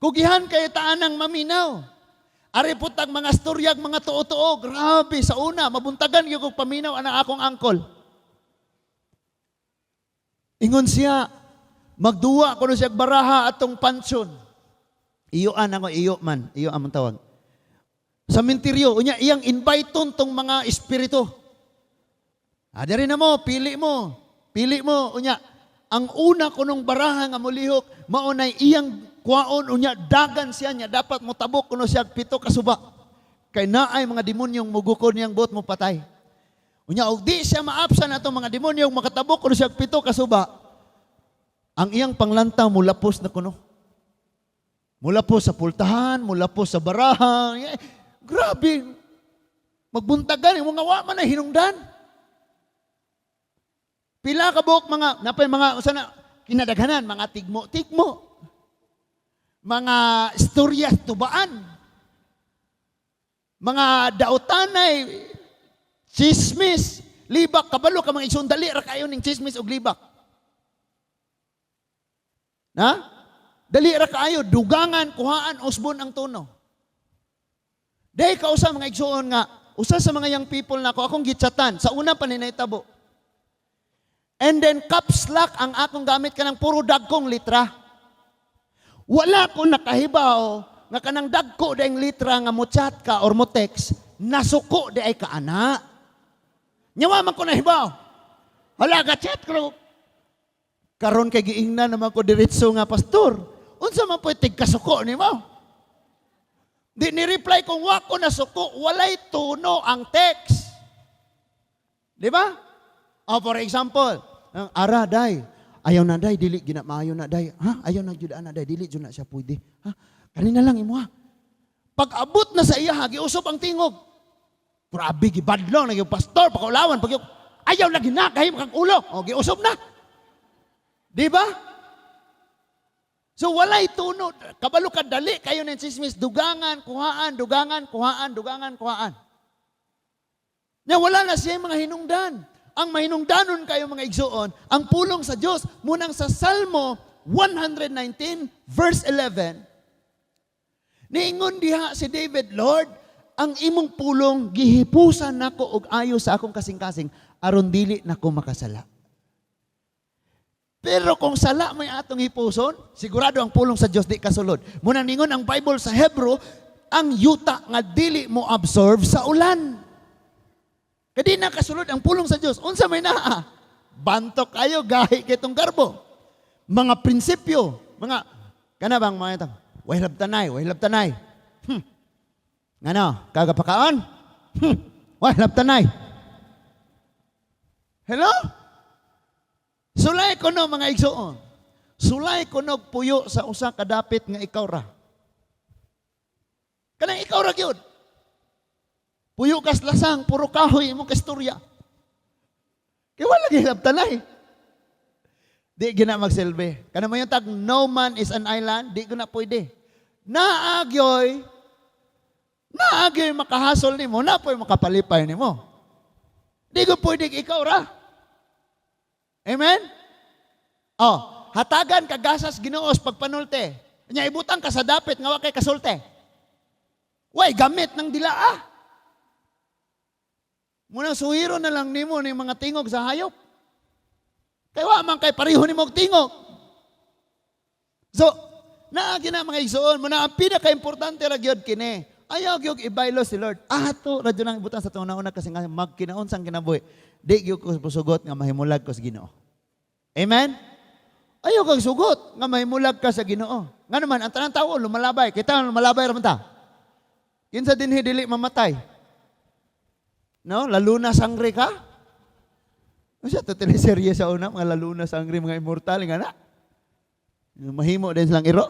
Kugihan kay taanang maminaw. Ari putag mga storyag mga tuo-tuo, grabe sa una mabuntagan gyud kog paminaw ana akong uncle. Ingon siya, magduwa kuno siya baraha atong pansyon. Iyo an ako, iyo man, iyo among tawag. Sa menteryo, unya iyang invite tong mga espiritu. Ah, diri na mo, pili mo. Pili mo, unya ang una kunong baraha nga molihok, mao nay iyang kuwaon, unya dagan siya niya dapat mo tabok kuno siya pito ka suba. Kay naay mga demonyong mugukod niyang buot mo patay. Unya og di siya maapsan atong mga demonyong makatabok kuno siya pito ka suba, ang iyang panglantaw mulapos na kuno. Mulapos sa pultahan, mulapos sa baraha. Eh, grabe. Magbuntagan, yung mga wa man na hinungdan. Pila ka buok mga, napay mga, sana, kinadaghanan, mga tigmo-tigmo. Mga istorya, tubaan. Mga dautanay, chismis, libak, kabalo ka, mga igsoon, dali ra kayo ning chismis og libak. Na? Dali ra kaayo, dugangan, kuhaan, usbon ang tono. Dahil kausa, mga igsoon, nga, usa sa mga young people na ako, akong gitsatan, sa una pa ni naitabo. And then caps lock ang akong gamit, kanang puro dagkong litra. Wala ko nakahibaw nga kanang dagko dayong litra nga mo chat ka or mo text, nasuko di ay ka ana. Nya wa man ko nahibaw. Hala ka chat ko. Karon kay giingnan naman ko diretso nga, "Pastor, unsa man po tigkasuko nimo?" Di ni reply kung wa ko nasuko, walay tono ang text. Di ba? Oh, for example, ang ara day, ayaw na day, dili gina maayo na day. Ha? Ayaw na jud ana day, dili jud na siya pwede. Ha? Kanina lang imo ha. Pag abot na sa iya, giusop ang tingog. Grabe gibadlong na yung pastor, pakaulawan pag ayaw lagi na kahim kang ulo. O giusop na. Di ba? So walay tono, kabalo ka dali kayo ng chismis, dugangan, kuhaan, dugangan, kuhaan, dugangan, kuhaan. Nya wala na siya mga hinungdan. Ang mahinungdanon kayo, mga igsuon, ang pulong sa Dios munang sa Salmo 119 verse 11. Niingon diha si David, "Lord, ang imong pulong gihipusan nako og ayo sa akong kasing-kasing aron dili nako makasala." Pero kung sala may atong hipuson, sigurado ang pulong sa Dios di kasulod. Muna ningon ang Bible sa Hebrew, ang yuta nga dili mo absorb sa ulan. Kay di na kasulod ang pulong sa Dios. Unsa may naa? Bantok kayo gahi kay tong garbo. Mga prinsipyo, mga kana bang mga ito? Way labtanay, way labtanay. Ngano, kagapakaon? Way labtanay. Hello? Sulay ko no, mga igsoon. Sulay ko no puyo sa usa ka dapit nga ikaw ra. Kanang ikaw ra gyud. Puyo kas lasang, puro kahoy imong kastorya. Kay wala gyud labtanay. Di gina magsilbi. Kana mo yung tag no man is an island, di ko na pwede. Naagyoy makahasol nimo, na po'y makapalipay nimo. Di ko pwede ikaw ra. Amen? Oh, hatagan ka gasas Ginoo pagpanulte. Nya ibutang ka sa dapit nga wa kay kasulte. Way gamit ng dilaa. Muna suhiro na lang nimo ning mga tingog sa hayop. Kay wa man kay pareho nimo og tingog. So, naa gina, mga igsoon, muna ang pinaka-importante ra gyud kini. Ayaw gyud ibaylo si Lord. Ato ra gyud ang ibutang sa una-una kasi nga magkinaunsang kinabuhi. Di gyud ko sugot nga mahimulag ko sa Ginoo. Amen? Ayaw kag sugot nga mahimulag ka sa Ginoo. Nga naman ang tanang tawo lumalabay. Kita lumalabay ra man ta. Kinsa dinhi dili mamatay? No, laluna sangre ka? Unsa to teleserye sa una, mga laluna sangre, mga immortal nga na. Mahimo din silang iro.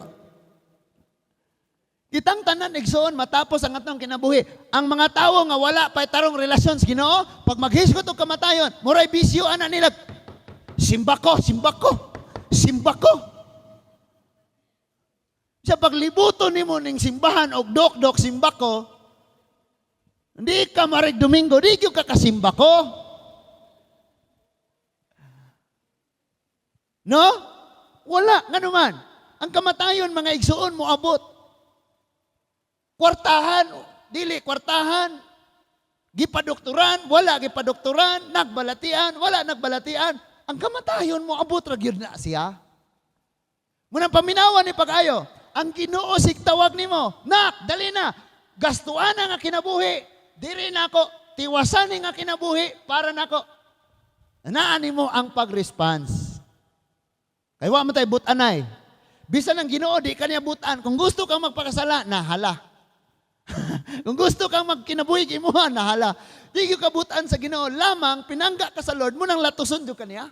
Kitang tanan, igsoon, matapos ang atong kinabuhi. Ang mga tawo nga wala pa tarong relasyon sa Ginoo, pag maghisgot og kamatayon, muray bisyo ana nila. Simba ko, simba ko, simba ko. Sa paglibuto nimo ning simbahan og dok-dok simba ko, hindi ka marig Domingo, di gyud ka kasimba ko. No? Wala, ngano man. Ang kamatayon, mga igsoon, moabot. Kwartahan, dili, kwartahan. Gipadoktoran, wala gipadoktoran, nagbalatian, wala nagbalatian. Ang kamatayon mo abot ra gyud na siya. Munang paminawan ni pag-ayo, ang Ginoo sig tawag nimo, nak, dali na, gastuan na nga kinabuhi, diri nako, tiwasan ni nga kinabuhi para nako. Naa nimo ang pag-response. Kay wa man tay butanay. Bisan ang Ginoo di kaniya butan. Kung gusto kang magpakasala, nahala. Kung gusto kang magkinabuhi imuha, nahala. Di gyud kabutan sa Ginoo lamang pinangga ka sa Lord mo nang latuson gyud kaniya.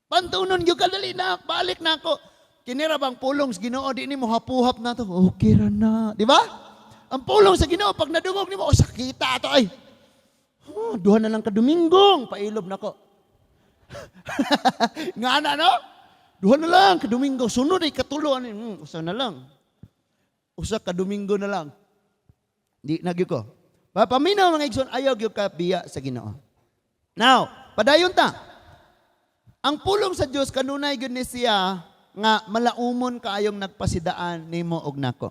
Pantunon gyud ka, dali na, balik na ako. Kinira bang pulong sa Ginoo di nimo hapuhap na to. Okay ra na, di ba? Ang pulong sa Ginoo pag nadungog nimo, oh, sakita ato ay. Oh, duha na lang ka Dominggong, pailob nako. Nga na no? Duha na lang ka Domingo, sunod ay katulo ani, usa na lang. Usa ka Domingo na lang. Di na gyud ko. Papaminaw, mga igsoon, ayaw gyud ka biya sa Ginoo. Now, padayon ta. Ang pulong sa Dios kanunay gyud ni siya nga malaumon kaayong nagpasidaan nimo og nako.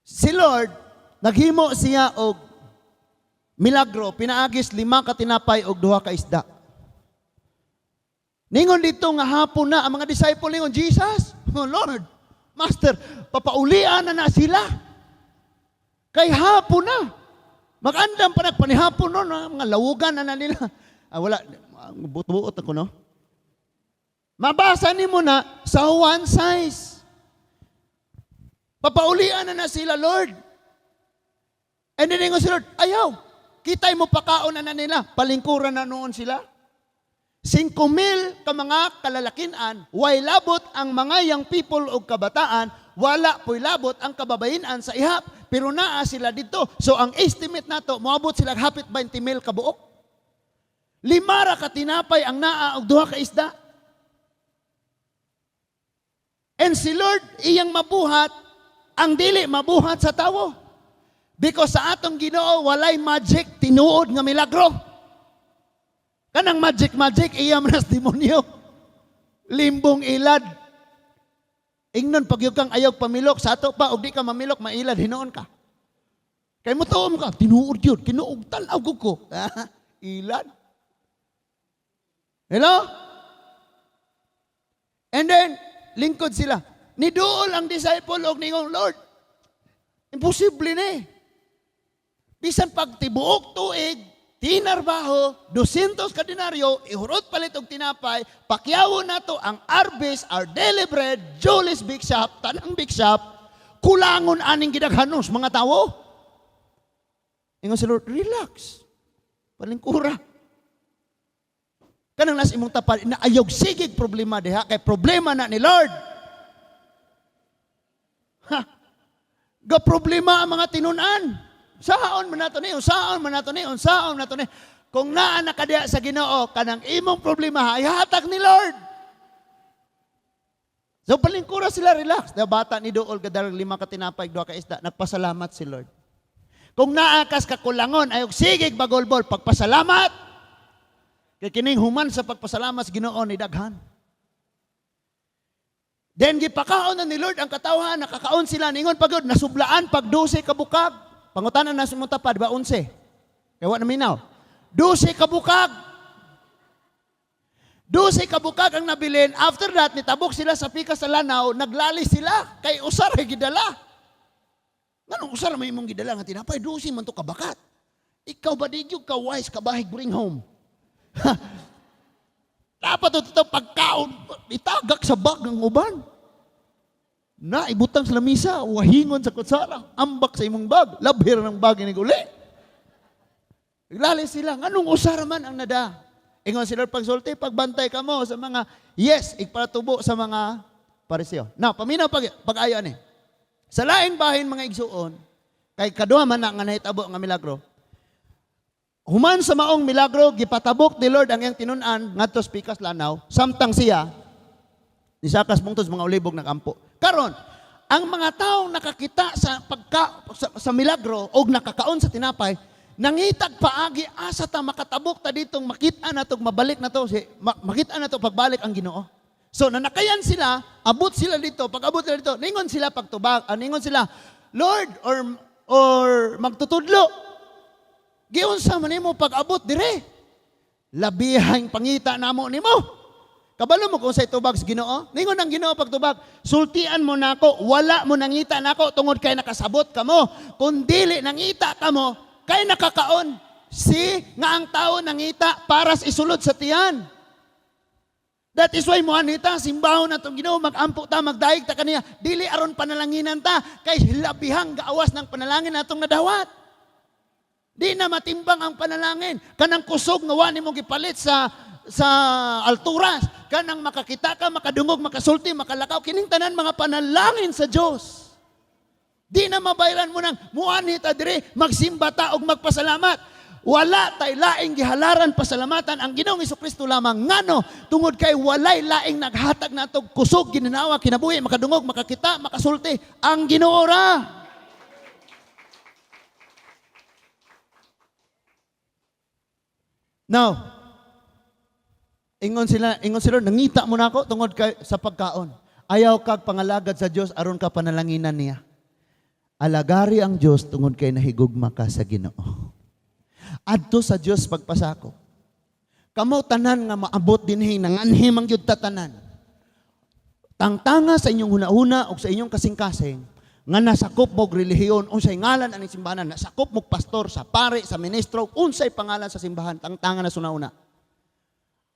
Si Lord naghimo siya og milagro, pinaagis 5 ka tinapay og 2 ka isda. Ningon dito nga hapon na ang mga disciple ningon, Jesus, oh Lord, Master, papaulian na na sila. Kay hapon na. Mag-andam pa nagpanihapon no, mga lawugan na na nila. Ah, wala, buot-buot ako no. Mabasa nimo na sa one size. Papaulian na na sila, Lord. And then ningon si Lord, ayaw, kita'y mo pakaon na na nila, palingkuran na noon sila. 5,000 ka mga kalalakinan, way labot ang mga young people o kabataan, wala po'y labot ang kababayinan sa ihap, pero naa sila dito. So ang estimate nato, moabot sila hapit 20,000 kabuok. 5 ra ka tinapay ang naa og 2 ka isda. And si Lord iyang mabuhat, ang dili mabuhat sa tawo. Because sa atong Ginoo walay magic, tinuod nga milagro. Kanang magic magic iya man as demonyo. Limbong ilad. Ingnon pag kang ayaw pamilok sa ato pa og di ka mamilok mailad hinuon ka. Kay motuom ka, tinuod gyud, kinuog tan-aw ko. Ilad. Hello? And then, lingkod sila. Niduol ang disciple og ningon, "Lord, imposible ni. Bisan pag tibuok tuig, tinarbaho, 200 ka denaryo, ihurot palit og tinapay, pakyawo nato ang Arbis, Our Daily Bread, Julie's Big Shop, tanang big shop, kulangon aning gidaghanos mga tawo." Ingon si Lord, "Relax. Palingkura." Kanang nas imong tapad, na ayog sigig problema diha, kay problema na ni Lord. Ha? Ga problema ang mga tinunan. Saon man nato ni, saon man nato ni, saon man nato ni. Kung naa na ka diha sa Ginoo, kanang imong problema ay hatag ni Lord. So palingkura sila, relax. Da bata ni duol gadala lima ka tinapay, duha ka isda, nagpasalamat si Lord. Kung naa kas kakulangon, ayog sigig bagolbol, pagpasalamat. Kay kining human sa pagpasalamat sa Ginoo ni daghan. Then gipakaon na ni Lord ang katawhan, nakakaon sila ningon pagod nasublaan pag 12 ka bukag. Pangutanan na sa imong tapad ba 11? Kay wa na minaw. 12 ka bukag. 12 ka bukag ang nabilin. After that, nitabok sila sa pikas sa lanaw, naglali sila kay usar ay gidala. Nganong usar may imong gidala nga tinapay? 12 man to kabakat. Ikaw ba di gyud ka wise kabahig bring home? Dapat ito pagkaon, itagak sa bag ng uban. Na, ibutang sa lamisa, wahingon sa kutsara, ambak sa imong bag, labhir ng bag ni uli. Naglali sila, nganong usar man ang nada? Ingon sila pagsulti, pagbantay ka mo sa mga, yes, igparatubo sa mga Pariseo. Now, paminaw pag, pag-ayo ani. Sa laing bahin, mga igsuon, kay kaduha man na nga nahitabo nga milagro, human sa maong milagro, gipatabok ni Lord ang iyang tinun-an ngadto sa pikas lanaw, samtang siya nisakas bungtod sa mga Olibo nagampo. Karon, ang mga taong nakakita sa milagro og nakakaon sa tinapay, nangitag paagi, asa ta makatabok ta ditong makita na to, mabalik na to si makita na to pagbalik ang Ginoo. So nanakayan sila, abot sila dito, pag abot sila dito, ningon sila pagtubag, ningon sila, "Lord or magtutudlo, giunsa man nimo pag-abot dire? Labihang pangita namo nimo." Kabalo mo kung sa tubag sa Ginoo? Ningon ang Ginoo pagtubag, "Sultian mo nako, wala mo nangita nako tungod kay nakasabot kamo. Kung dili nangita kamo, kay nakakaon. Si nga ang tao nangita para sa isulod sa tiyan." That is why mo anita simbahon natong Ginoo, magampo ta, magdayeg ta kaniya, dili aron panalanginan ta kay labihang gaawas ng panalangin natong nadawat. Di na matimbang ang panalangin. Kanang kusog nga wa nimo gipalit sa alturas, kanang makakita ka, makadungog, makasulti, makalakaw, kining tanan mga panalangin sa Dios. Di na mabayran mo nang muanhi ta dire, magsimba ta og magpasalamat. Wala tay laing gihalaran pasalamatan ang Ginoong Kristo lamang. Ngano? Tungod kay walay laing naghatag nato kusog, gininawa, kinabuhi, makadungog, makakita, makasulti. Ang Ginoo ra. Now, ingon sila, "Nangita mo na ako tungod kay sa pagkaon." Ayaw kag pangalagad sa Dios aron ka panalanginan niya. Alagari ang Dios tungod kay nahigugma ka sa Ginoo. Adto sa Dios pagpasakop. Kamo tanan nga maabot dinhi, nanganhi man gyud ta tanan. Tangtanga sa inyong hunahuna o sa inyong kasing-kasing nga nasakop mo og relihiyon, unsay ngalan aning simbahan, nasakop mo pastor, sa pare, sa ministro, unsay pangalan sa simbahan, tangtanga na suna-una.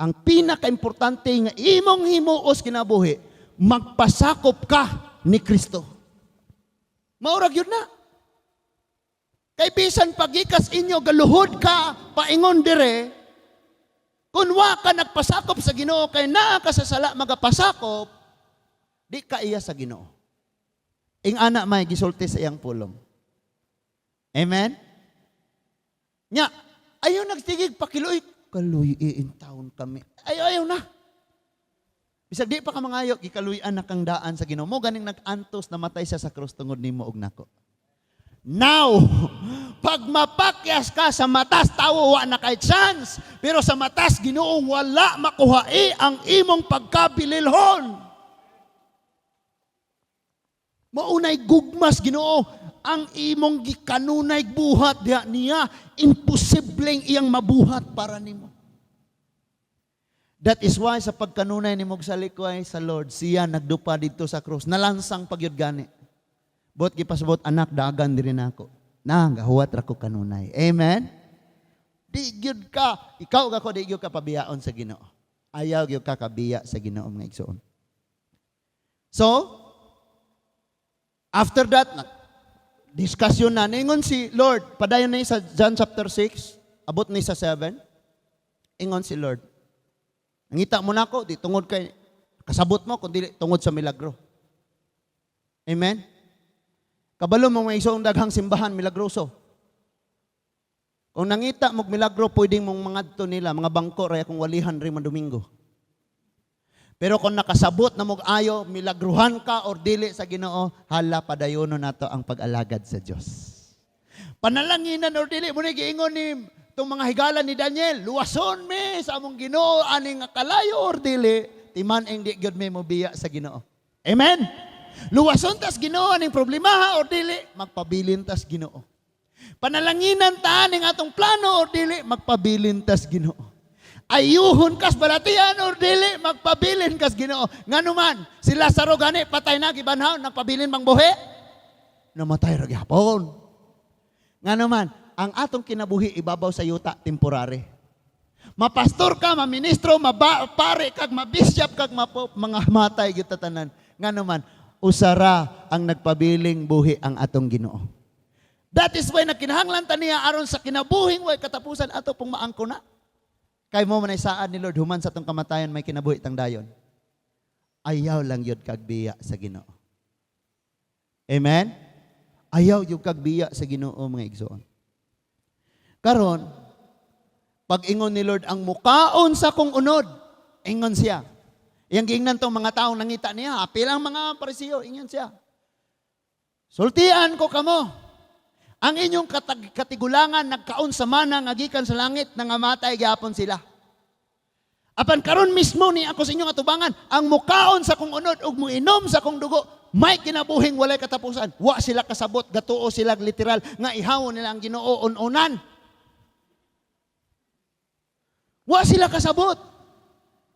Ang pinakaimportante nga imong himuos kinabuhi, magpasakop ka ni Kristo. Maura gyud na. Kay bisan pagikas inyo galuhod ka paingon dire, kung wa ka nagpasakop sa Ginoo kay naa ka sa sala magapasakop, di ka iya sa Ginoo. Ing ana may gisulti sa iyang pulong. Amen? Nya, ayaw nagtigig pakiluoy, kaluy in taon kami. Ayaw, ayaw na. Bisag di pa ka mangayo, gikaluy-an na kang daan sa Ginoo. Mo ganing nag-antos, namatay siya sa krus tungod nimo og nako. Now, pag mapakyas ka sa matas tawo, wa na kay chance. Pero sa matas Ginoo, wala makuhae ang imong pagkabililhon. Maunay gugmas Ginoo ang imong gikanunay buhat diha niya, imposibleng iyang mabuhat para nimo. That is why sa pagkanunay ni salikay sa Lord, siya nagdupa dito sa krus. Nalansang pagyud gani. Buot gipasabot, "Anak, dagan diri nako. Na, gahuwat ra ko kanunay." Amen? Di gyud ka, ikaw ka ko, di gyud ka pabiyaon sa Ginoo. Ayaw gyud ka kabiya sa Ginoo, mga igsoon. So, after that, discussion na, ningon si Lord, padayon na sa John chapter 6, abot ni sa 7, ingon si Lord, "Nangita mo nako, di tungod kay kasabot mo, kundi tungod sa milagro." Amen? Kabalo mo, may isuong daghang simbahan, milagroso. Kung nangita mo milagro, pwedeng mong mangadto nila, mga bangko ray akong walihan rin man Domingo. Pero kung nakasabot na mog ayo, milagruhan ka or dili sa Ginoo, hala, padayono nato ang pag-alagad sa Dios. Panalanginan or dili, mo ni giingon ni itong mga higala ni Daniel, "Luwason mi sa among Ginoo aning nga kalayo or dili, timan-ing di gyud mi mobiya sa Ginoo." Amen. Luwason tas Ginoo aning problemaha or dili, magpabilin tas Ginoo. Panalanginan ta ning atong plano or dili, magpabilin tas Ginoo. Ayuhon kas balatian or dili, magpabilin kas Ginoo. Ngano man, si Lazaro gani patay na gibanhaw, nagpabilin bang buhi? Namatay ra gihapon. Ngano man, ang atong kinabuhi ibabaw sa yuta temporary. Mapastor ka, maministro, mapare kag mabishop kag mapop, mga matay gyud tanan. Ngano man, usara ang nagpabiling buhi, ang atong Ginoo. That is why nagkinahanglan ta niya aron sa kinabuhing way katapusan ato pong maangko na. Kay mo man ay saad ni Lord, human sa atong kamatayon may kinabuhi tang dayon. Ayaw lang yun kag biya sa Ginoo. Amen? Ayaw yung kag biya sa Ginoo, mga igsoon. Karon, pag ingon ni Lord, "Ang mukaon sa kong unod," ingon siya. Iyang giingnan tong mga taong nangita niya, apil ang mga Parisiyo, ingon siya, "Sultian ko kamo. Ang inyong katigulangan nagkaon sa mana nga gikan sa langit, nangamatay gyapon sila. Apan karon mismo ni ako sa inyong atubangan, ang mukaon sa kong unod ug muinom sa kong dugo, may kinabuhing walay katapusan." Wa sila kasabot, gatuo sila literal nga ihawon nila ang Ginoo un-unan. Wa sila kasabot.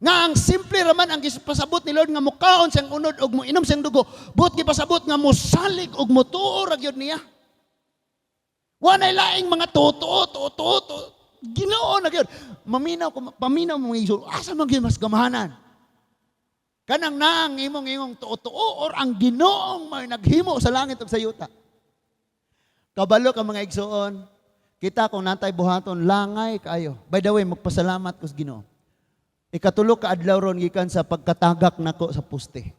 Nga ang simple raman ang gipasabot ni Lord nga mukaon siyang unod ug muinom siyang dugo, buot gipasabot nga mosalig ug motuo ra gyud niya. Wa nay laing mga totoo, totoo, to. Ginoo na gyud. Maminaw ko, paminaw mo mga igsoon, asa man gyud mas gamahanan? Kanang naang imong ingong tuo-tuo or ang Ginoong may naghimo sa langit ug sa yuta? Kabalo ka, mga igsoon, kita kung natay buhaton, langay kayo. By the way, magpasalamat ko sa Ginoo. Ikatulo ka adlaw ron gikan sa pagkatagak nako sa poste.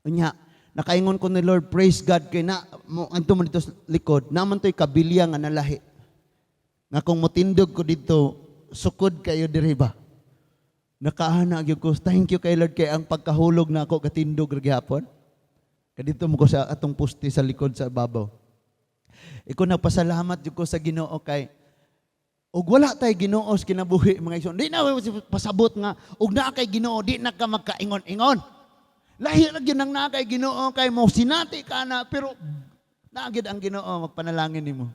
Unya, nakaingon ko ni Lord, praise God kay na mo anto man dito sa likod, naman to'y kabilya nga nalahi. Nga kung motindog ko dito, sukod kayo diri ba? Nakaana gyud ko, thank you kay Lord kay ang pagkahulog na ako katindog ra gihapon. Kadito mo ko sa atong poste sa likod sa babaw. Iko nagpasalamat jud ko sa Ginoo kay ug wala tay Ginoo sa kinabuhi, mga igsoon. Di na pasabot nga ug naa kay Ginoo di na ka magkaingon-ingon. Lahi ra gyud nang naa kay Ginoo kay mo sinati ka na, pero naa gyud ang Ginoo magpanalangin nimo.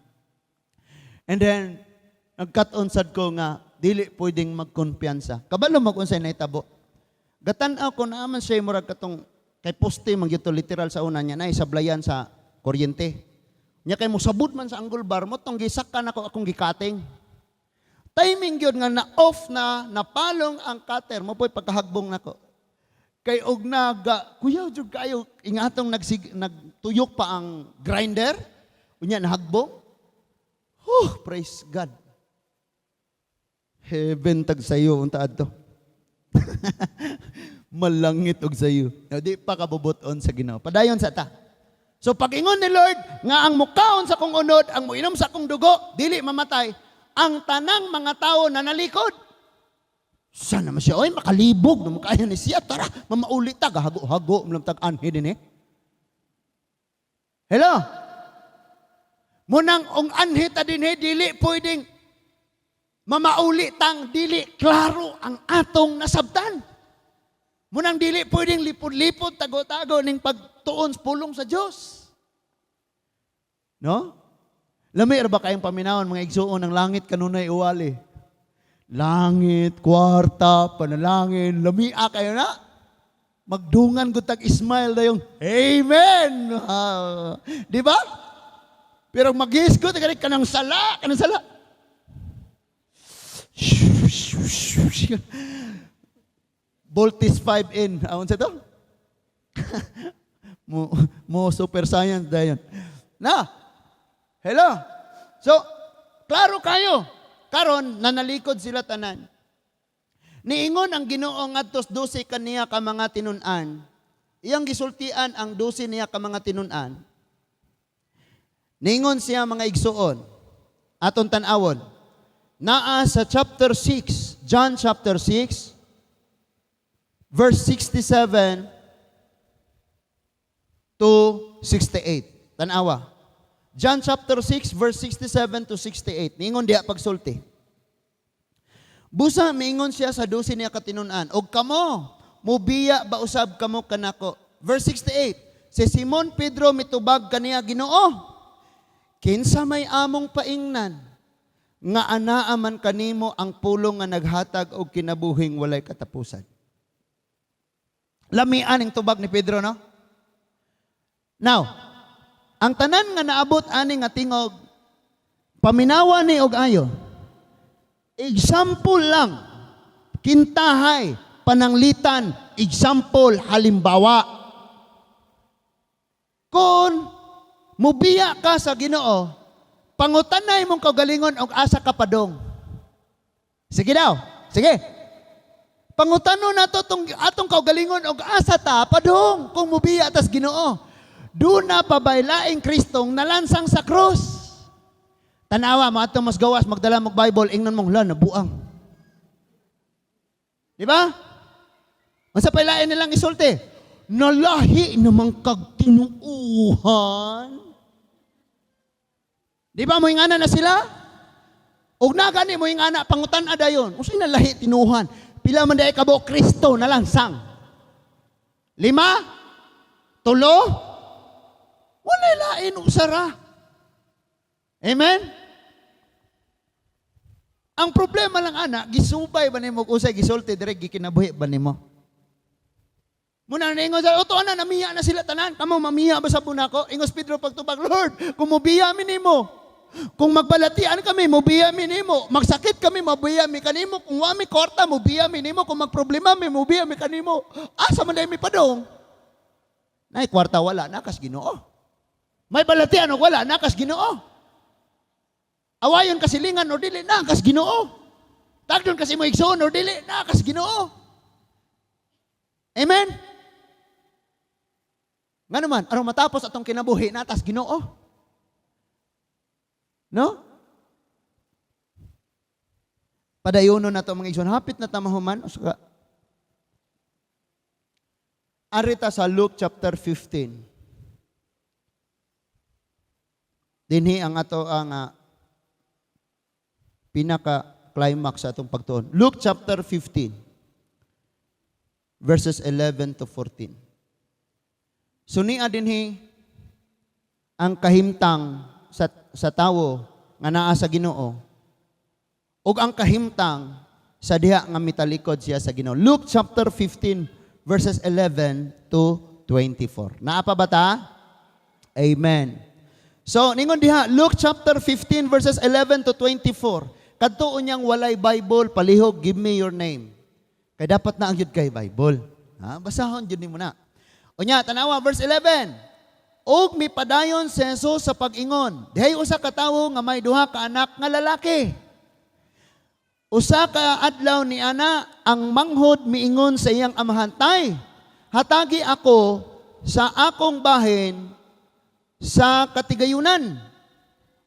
And then nagkat-on sad ko nga dili pwedeng magkumpiyansa. Kabalo mag unsay nahitabo. Gatan-aw ko na man siya murag katong kay poste man gyud to literal sa una niya na sablayan sa kuryente. Nya kay mo sabud man sa angle bar mo tong gisaka nako akong gi-cutting. Timing gyud nga na-off na napalong ang cutter mo po'y pagkahagbong nako. Kay og naga kuyaw jud kayo ingatong nagtuyok pa ang grinder unya nahagbong. Huh, praise God. Heaven tag sayo unta adto. Malangit og sayo. Now, di pa kabubuton sa Ginoo. Padayon sa ta. So pag-ingon ni Lord nga ang mukaon sa kong unod, ang muinom sa kong dugo, dili mamatay, ang tanang mga tao na nalikod. Sana man siya, oy, makalibog, na makaya ni siya, tara, mamauli ta, gahago-hago, malam tag anhi din eh. Hello? Munang ong anhi ta din eh, dili pwedeng mamauli tang dili klaro ang atong nasabtan. Munang dili pwedeng lipod-lipod, tago-tago ning pagtuon sa pulong sa Dios. No? Lami ra ba kayong paminawon, mga igsuon, ng langit kanunay uwali. Langit, kwarta, panalangin, lamia kayo na. Magdungan ko tag smile dayong, "Amen!" Ah, di ba? Pero maghisgot ka kanang sala, kanang sala. Voltage 5 in. Aon sa to? Mo super science dayon. Na. Hello. So, klaro kayo. Karon nanalikod sila tanan. Niingon ang Ginoo ngadtos 12 kaniya ka mga tinun-an. Iyang gisultian ang 12 niya ka mga tinun-an. Niingon siya, mga igsuon, aton tan-awon. Naa sa chapter 6, John chapter 6, verse 67 to 68. Tanawa. John chapter 6, verse 67 to 68. Niingon diha pagsulti. Busa miingon siya sa 12 niya katinunan, "Og kamo, mubiya ba usab kamo kanako?" Verse 68. Si Simon Pedro mitubag kaniya, "Ginoo, kinsa may among paingnan nga anaa man kanimo ang pulong nga naghatag og kinabuhing walay katapusan?" Lamian ang tubag ni Pedro, no? Now, ang tanan nga naabot ani nga tingog, paminawa ni og ayo. Example lang, kintahay, pananglitan, example, halimbawa. Kung mubiya ka sa Ginoo, pangutanay mong kaugalingon og asa ka padong. Sige daw, sige. Pangutanon nato tong atong kaugalingon og asa ta padong kung mubiya tas Ginoo. Duna pa bay laing Kristong nalansang sa krus? Tanawa mo atong mas gawas magdala mo Bible, ingnon mong la nabuang. Di ba? Unsa pa lain nilang isulti? Nalahi naman kag tinuuhan. Di ba mo ingana na sila? Og na gani mo ingana, pangutan dayon. Unsay nalahi tinuuhan? Pila man diay kabuok Kristo nalansang? Lima? Tulo? Walay lain, usara. Amen? Ang problema lang ana, gisubay ba nimo usay gisulti dire, gikinabuhi ba nimo? Muna na ingon sa uto ana, namiya na sila tanan. Kamo mamiya ba sa bunako? Ingos Pedro pagtubag, "Lord, kung mubiya mi nimo, kung magbalatian kami, mubiya mi nimo. Magsakit kami, mubiya mi kanimo. Kung wa mi kwarta, mubiya mi nimo. Kung magproblema mi, mubiya mi kanimo. Asa man mi padong?" Nay kwarta wala, nakas Ginoo. May balatian o wala, nakas Ginoo. Awayon kasilingan o dili, nakas Ginoo. Tagdon kasi mo igsoon o dili, nakas Ginoo. Amen? Nga naman, aron matapos atong kinabuhi, natas Ginoo. No? Padayono na to, mga igsoon. Hapit na ta mahuman. Usa Arita sa Luke chapter 15. Dinhi ang ato ang pinaka climax sa atong pagtuon. Luke chapter 15 verses 11 to 14. So niya dinhi ang kahimtang sa tawo nga naa sa Ginoo ug ang kahimtang sa diha nga mitalikod siya sa Ginoo. Luke chapter 15 verses 11 to 24. Naa pa ba ta? Amen. So, ningon diha, Luke chapter 15 verses 11 to 24. Kadtuon niyang walay Bible, palihog, give me your name. Kay dapat na ang yun kay Bible. Ha? Basahon jud nimo na. Unya, tanawa, verse 11. Ug mipadayon si Jesus sa pag-ingon. Dihay usa ka tawo nga may duha ka anak nga lalaki. Usa ka adlaw ni ana ang manghod miingon sa iyang amahan, "Tay, hatagi ako sa akong bahin sa katigayunan."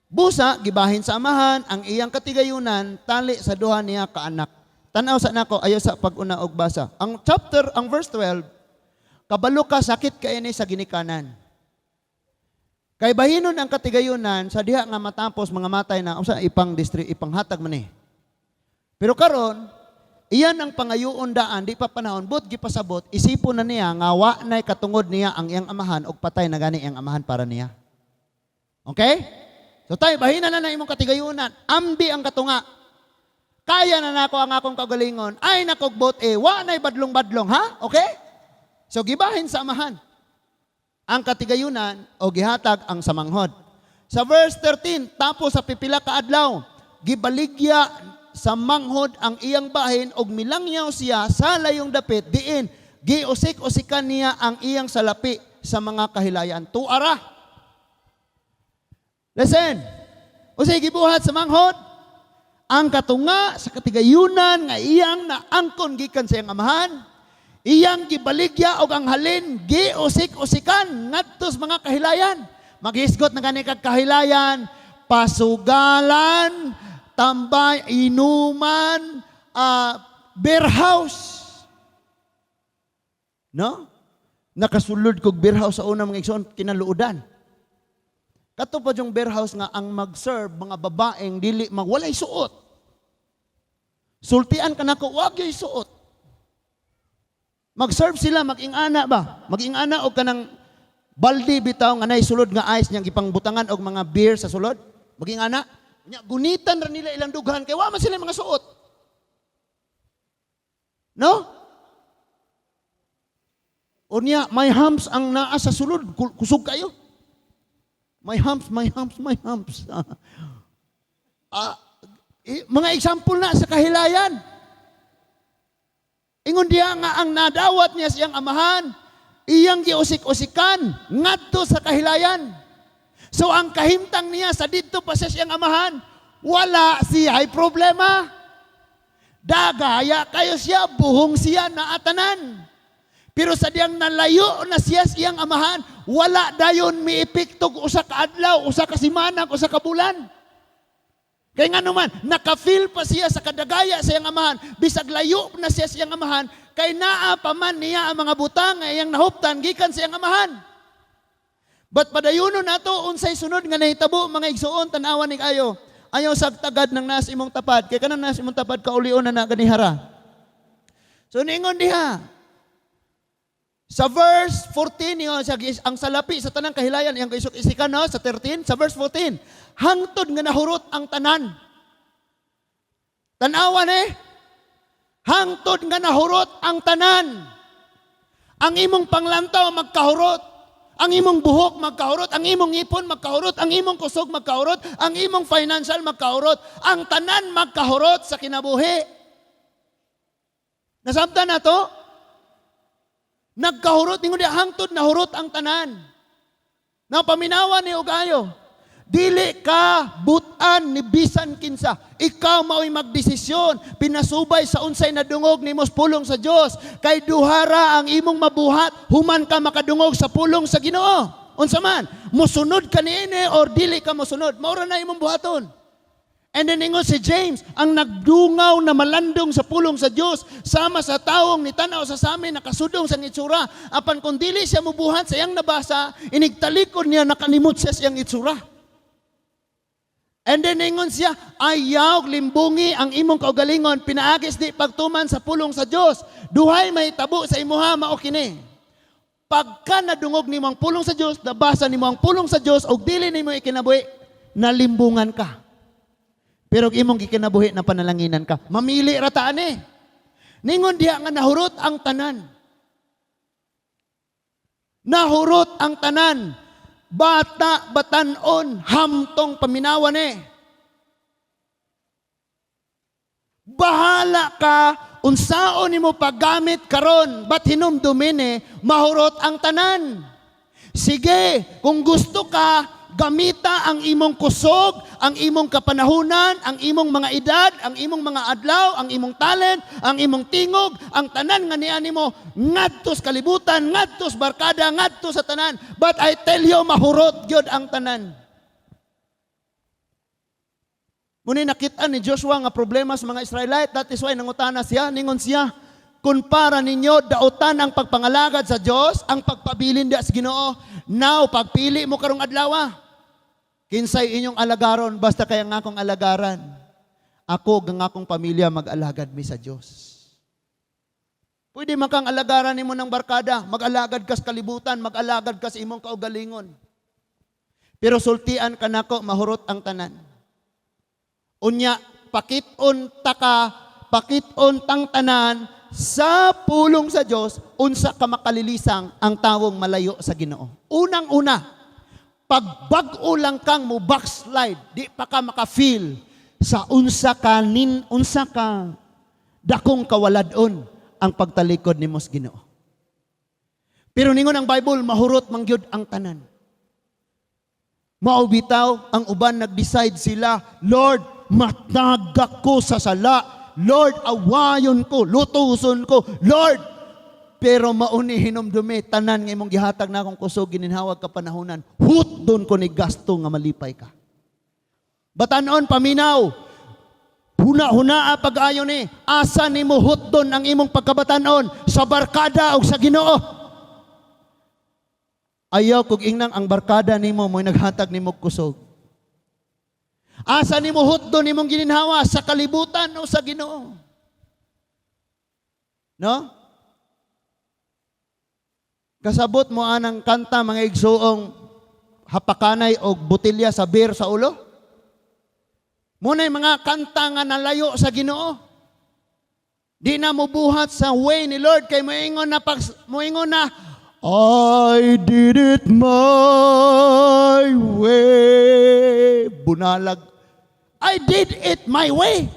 Busa gibahin sa amahan ang iyang katigayunan tali sa duha niya ka anak. Tan-aw sa nako ayo sa pag-una og basa. Ang chapter, ang verse 12, kabalo ka sakit kay ni sa ginikanan. Kay bahinon ang katigayunan sa diha nga matapos mga matay na usa ipang district ipanghatag man ni. Pero karon iyan ang pangayoon daan di pa panahon but gipasabot isipon na niya nga wa nay katungod niya ang iyang amahan og patay na gani iyang amahan para niya. Okay? So tay bahina na na imong katigayunan, ambi ang katunga. Kaya na nako ang akong kaugalingon. Ay nakog eh, wa na'y badlong-badlong, ha? Okay? So gibahin sa amahan ang katigayunan o gihatag ang samanghod. Sa verse 13, tapos sa pipila ka adlaw, gibaligya sa manghod ang iyang bahin og milangyaw siya sa layong dapit diin giusik-usikan niya ang iyang salapi sa mga kahilayan. Tuara. Listen. Unsay gibuhat sa manghod? Ang katunga sa katigayunan nga iyang naangkon gikan sa iyang amahan, iyang gibaligya og ang halin giusik-usikan ngadto sa mga kahilayan. Maghisgot na gani kag kahilayan, pasugalan, tambay, inuman, beer house. No? Nakasulod kog beer house sa una, mga igsoon, kinaluodan. Kato pa yung beer house nga ang mag-serve mga babaeng dili magwalay suot. Sultian ka nako, wag yung suot. Mag-serve sila, mag-ingana ba? Mag-ingana og kanang baldi bitaw nga nay sulod nga ice niyang gipangbutangan og mga beer sa sulod. Mag-ingana. Nya gunitan ra nila ilang dughan kay wa man sila mga suot. No? Unya, may humps ang naa sa sulod, kusog kayo. May humps, may humps, may humps. Mga example na sa kahilayan. Ingon diya nga ang nadawat niya siyang amahan, iyang giusik-usikan ngadto sa kahilayan. So ang kahimtang niya sa didto pa siya siyang amahan, wala siya ay problema. Dagaya kayo siya, buhong siya na atanan. Pero sa diyang nalayo na siya sa iyang amahan, wala dayon miepekto usa ka adlaw, usa ka semana, usa ka bulan. Kay nga naman, naka-feel pa siya sa kadagaya sa iyang amahan, bisag layo na siya sa iyang amahan, kay naa pa man niya ang mga butang nga iyang nahuptan gikan sa iyang amahan. But padayuno nato unsay sunod nga nahitabo, mga igsuon, tan-awan ni ayo. Ayaw sagtagad ng nas imong tapad, kay kanang nas imong tapad kaulion na na ganihara. So ningon diha sa verse 14 niyo sa ang salapi sa tanang kahilayan iyang kaisok-isikan, no, sa 13, sa verse 14, hangtod nga nahurot ang tanan. Tanawan eh. Hangtod nga nahurot ang tanan. Ang imong panglantaw magkahurot. Ang imong buhok magkahurot, ang imong ngipon magkahurot, ang imong kusog magkahurot, ang imong financial magkahurot, ang tanan magkahurot sa kinabuhi. Nasabtan na to? Nagkahurot, ningon diha, hangtod nahurot ang tanan. Na paminawan ni Ugayo. Dili ka butan ni bisan kinsa. Ikaw mao'y magdesisyon. Pinasubay sa unsay nadungog nimo sa pulong sa Dios. Kay duhara ang imong mabuhat human ka makadungog sa pulong sa Ginoo. Unsa man, mosunod ka niini or dili ka mosunod. Mao ra na imong buhaton. And then ingon si James, ang nagdungaw na malandong sa pulong sa Dios sama sa tawong nitanaw sa samin nakasudong sa itsura. Apan kung dili siya mubuhat sa iyang nabasa, inigtalikod niya, nakalimot siya sa iyang itsura. And then ingon siya, ayaw limbungi ang imong kaugalingon, pinaagis di pagtuman sa pulong sa Dios. Duhay may tabo sa imuha, mao kini. Pagka nadungog nimo ang pulong sa Dios, nabasa nimo ang pulong sa Dios og dili nimo ikinabuhi, nalimbungan ka. Pero og imong gikinabuhi, na panalanginan ka. Mamili ra ta ani. Ningon diha nga nahurot ang tanan. Nahurot ang tanan. Bata, batanon, hamtong paminawan eh. Bahala ka unsaon nimo paggamit karon, but hinumdumin eh, mahurot ang tanan. Sige, kung gusto ka, gamita ang imong kusog, ang imong kapanahunan, ang imong mga edad, ang imong mga adlaw, ang imong talent, ang imong tingog, ang tanan nga niya nimo ngadto sa kalibutan, ngadto sa barkada, ngadto sa tanan. But I tell you, mahurot gyud ang tanan. Muni nakita ni Joshua nga problema sa mga Israelite. That is why nangutana siya, ningon siya, kung para ninyo dautan ang pagpangalagad sa Dios, ang pagpabilin diha sa Ginoo, now pagpili mo karong adlaw. Kinsay inyong alagaron, basta kaya nga akong alagaran. Ako gang akong pamilya mag-alagad mi sa Dios. Pwede man kang alagaran nimo ng barkada, mag-alagad ka sa kalibutan, mag-alagad ka sa imong kaugalingon. Pero sultian ka nako, mahurot ang tanan. Unya, Pakit-on taka, pakit-on tang tanan sa pulong sa Dios unsa ka makalilisang ang tawong malayo sa Ginoo. Unang-una, pag bag-o lang kang mo backslide, di pa ka maka-feel sa unsa ka nin unsa ka dakong kawalad-on ang pagtalikod nimo sa Ginoo. Pero ningon ang Bible, mahurot man gyud ang tanan. Mao bitaw ang uban nag-decide sila, "Lord, matagak ko sa sala. Lord, awayon ko, lutuson ko, Lord." Pero mauni hinumdumi, tanan nga imong gihatag na akong kusog, gininhawag kapanahonan, hutdon ko ni gasto nga malipay ka. Batanon, paminaw, huna-hunaa pag-ayo ni, asa nimo hutdon ang imong pagkabatanon, sa barkada o sa Ginoo? Ayaw kog ingnang ang barkada nimo mo'y naghatag nimo kusog. Asa nimo hutdon nimong gininhawa, sa kalibutan o sa Ginoo? No? Kasabot mo anang kanta, mga igsuong, hapakanay og botelya sa beer sa ulo? Muna'y mga kanta nga nalayo sa Ginoo. Di na mo buhat sa way ni Lord kay moingon na "I did it my way." Bunalag. I did it my way.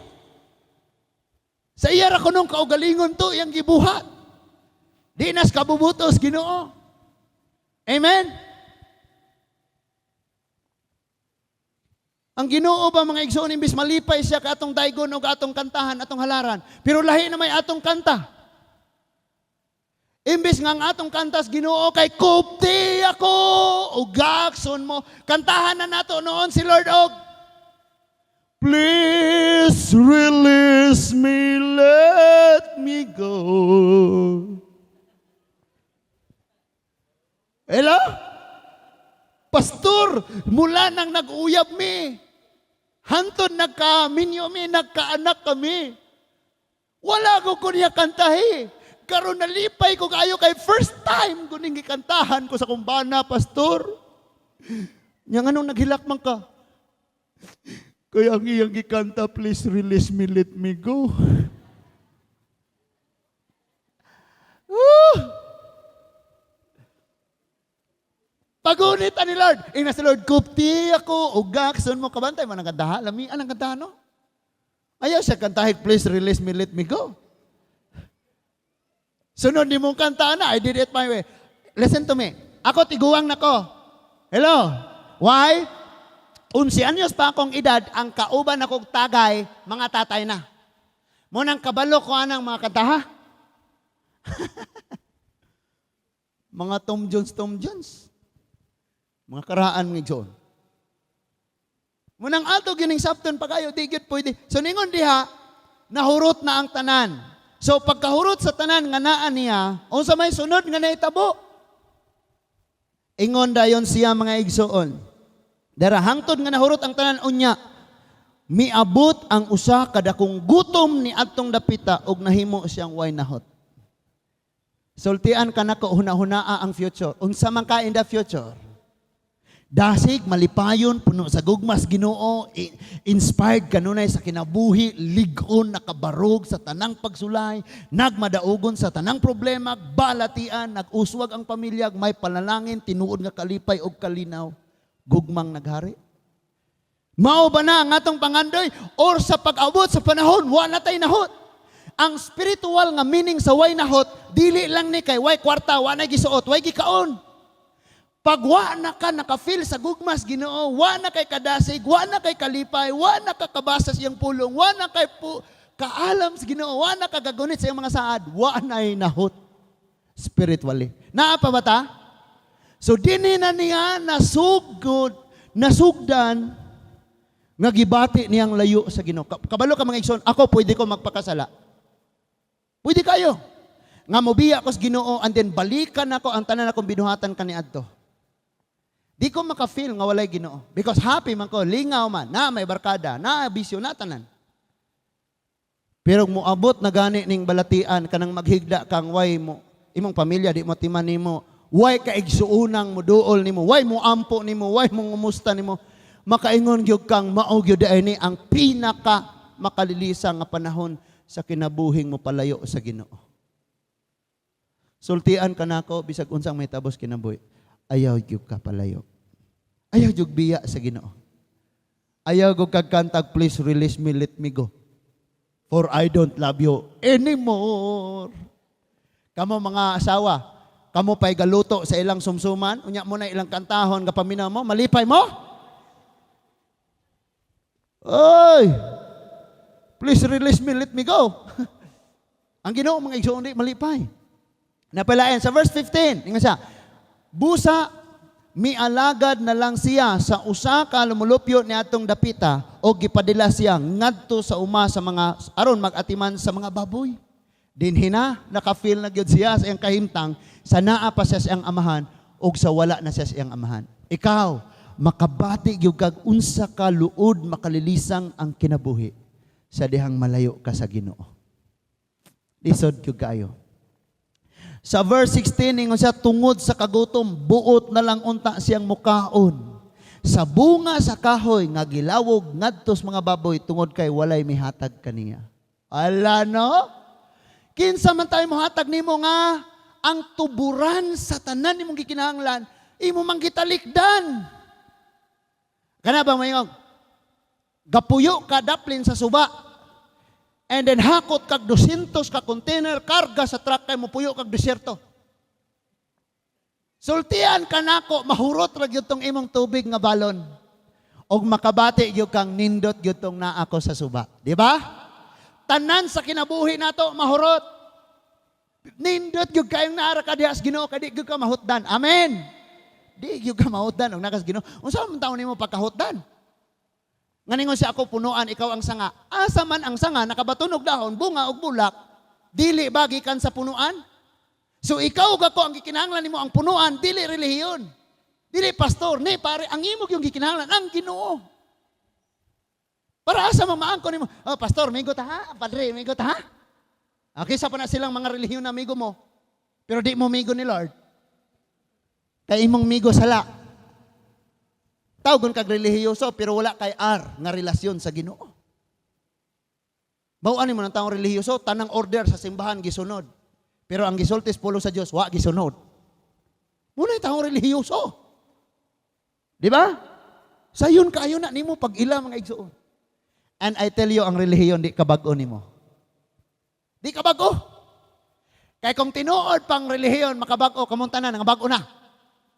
Sa iya ra kunong kaugalingon to iyang gibuhat. Di nas kabubutos Ginoo. Amen. Ang Ginoo ba, mga igsoon, imbis malipay siya ka atong daygon og atong kantahan, atong halaran. Pero lahi na may atong kanta. Imbis nga ang atong kantas Ginoo kay "Kupti ako ug gakson mo." Kantahan na nato noon si Lord og "Please release me, let me go." Hello? Pastor, mula nang nag-uyab mi, hantod nagka-minyo mi, nagkaanak kami, wala ko kunya kantahi. Karon nalipay ko kayo kay first time ko ning gikantahan ko sa kumbana, pastor. Nya nganong naghilak man ka? Kaya ang iyang gikanta, "Please release me, let me go." Pagunit ani Lord. Ingna si Lord, "Kupti ako, ugakson mo." Kabantay man ang kantahan. Lami ang kantahan, no? Ayaw siya kantahin, "Please release me, let me go." Sunod ni mong kantahan na, "I did it my way." Listen to me. Ako, tiguang na ko. Hello? Why? 11 anyos pa akong edad, ang kauban akong tagay, mga tatay na. Munang kabalo ko anang mga kantaha. Mga Tom Jones, Tom Jones. Mga karaan ng John. Munang ato gining sabton pa kayo, di gyud pwede. So ningon diha, nahurot na ang tanan. So pagkahurot sa tanan nga naa niya, unsa may sunod nga nahitabo? Ingon dayon siya, mga igsoon. Dara hangtod nga nahurot ang tanan unya, miabot ang usa ka dakong gutom ni adtong dapita ug nahimo siyang way nahot. Sultian ka nako, huna-hunaa ang future. Unsa man ka in the future? Dasig, malipayon, puno sa gugmas Ginoo, inspired kanunay sa kinabuhi, lig-on, nakabarog sa tanang pagsulay, nagmadaugon sa tanang problema, balatian, nag-uswag ang pamilya, may panalangin, tinuod nga kalipay og kalinaw, gugmang naghari. Mao ba na ang atong pangandoy or sa pag-abot sa panahon, wa na tay nahot? Ang spiritual nga meaning sa way nahot, dili lang ni kay way kwarta, wa na gisuot, way gikaon. Pag wa na ka naka-feel sa gugmas Ginoo, wa na kay kadasig, wa na kay kalipay, wa na ka kabasa sa iyang pulong, wa na kay kaalam sa Ginoo, wa na ka gagunit sa iyang mga saad, wa na'y nahot spiritually. Naa pa ba ta? So dinhi na niya nasugod, nasugdan nga gibati niyang layo sa Ginoo. Kabalo ka, mga igsoon, ako pwede ko magpakasala. Pwede kayo. Nga mobiya ko sa Ginoo and then balikan ako ang tanan akong binuhatan kaniadto. Di ko maka-feel nga walay Ginoo. Because happy man ko, lingaw man, na may barkada, na bisyo, na tanan. Pero moabot na gani ning balatian kanang maghigda kang way mo, imong pamilya di mo timan nimo, way ka igsuunang mo duol nimo, way mo ampo nimo, way mo ngumusta nimo, makaingon gyud kang mao gyud ni ang pinaka makalilisa nga panahon sa kinabuhing mo palayo sa Ginoo. Sultian ka nako bisag unsang may tabos kinabuhi. Ayaw gyud ka palayo. Ayaw gyud biya sa Ginoo. Ayaw gyud kag kantag, "Please release me, let me go. For I don't love you anymore." Kamo mga asawa, kamo pa'y galuto sa ilang sumsuman, unya mo na ilang kantahon, gapaminaw mo, malipay mo? Oy! "Please release me, let me go." Ang Ginoo, mga igsoon, di malipay. Napalain sa verse 15, ingon siya, busa mialagad na lang siya sa usa ka lumulupyo ni atong dapita o gipadila siya ngadto sa uma sa mga aron mag-atiman sa mga baboy. Dinhi na naka-feel na gyud siya sa iyang kahimtang sa naa pa siya sa iyang amahan og sa wala na siya sa iyang amahan. Ikaw, makabati gyud kag unsa ka luod makalilisang ang kinabuhi sa dihang malayo ka sa Ginoo. Lisod gyud kaayo. Sa verse 16, ingon siya, tungod sa kagutom, buot na lang unta siyang mukaon sa bunga sa kahoy nga gilawog ngadto sa mga baboy tungod kay walay mihatag kaniya. Ala, no? Kinsa man tayo mohatag nimo nga ang tuburan sa tanan nimong gikinahanglan, imo mang gitalikdan? Kana ba mayong gapuyo ka daplin sa suba? And then hakot kag 200 ka container karga sa truck kay mopuyo kag desierto. Sultian ka nako, mahurot ra gyud tong imong tubig nga balon. Og makabati gyud kang nindot gyud tong naa ko sa suba. Di ba? Tanan sa kinabuhi nato mahurot. Nindot gyud kayong naara ka diha sa Ginoo kay di gyud ka mahutdan. Amen. Di gyud ka mahutdan og naa ka sa Ginoo. Unsa man taon nimo pagkahutdan? Nga ningon siya, "Ako punuan, ikaw ang sanga." Asa man ang sanga nakabaton og dahon, bunga og bulak, dili ba gikan sa punuan? So ikaw ug ako, ang gikinahanglan nimo ang punuan, dili relihiyon. Dili pastor, ni pare, ang imo yung gikinahanglan ang Ginoo. Para asa mamaangko nimo? "Oh, pastor, migo ta ha? Padre, migo ta ha?" Okay, sa pa na silang mga relihiyon na amigo mo. Pero di mo migo ni Lord. Kay imong migo sala. Tawgon kag relihiyoso pero wala kay R nga relasyon sa Ginoo. Bawaan nimo ng taong relihiyoso, tanang order sa simbahan gisunod. Pero ang gisultis pulong sa Dios, wa gisunod. Muna taong relihiyoso. Di ba? Sayon kaayo na nimo pag ila, mga igsoon. And I tell you, ang relihiyon di kabag-o nimo. Di kabag-o. Kay kung tinuod pang relihiyon makabag-o, kamong tanan nga bag-o na.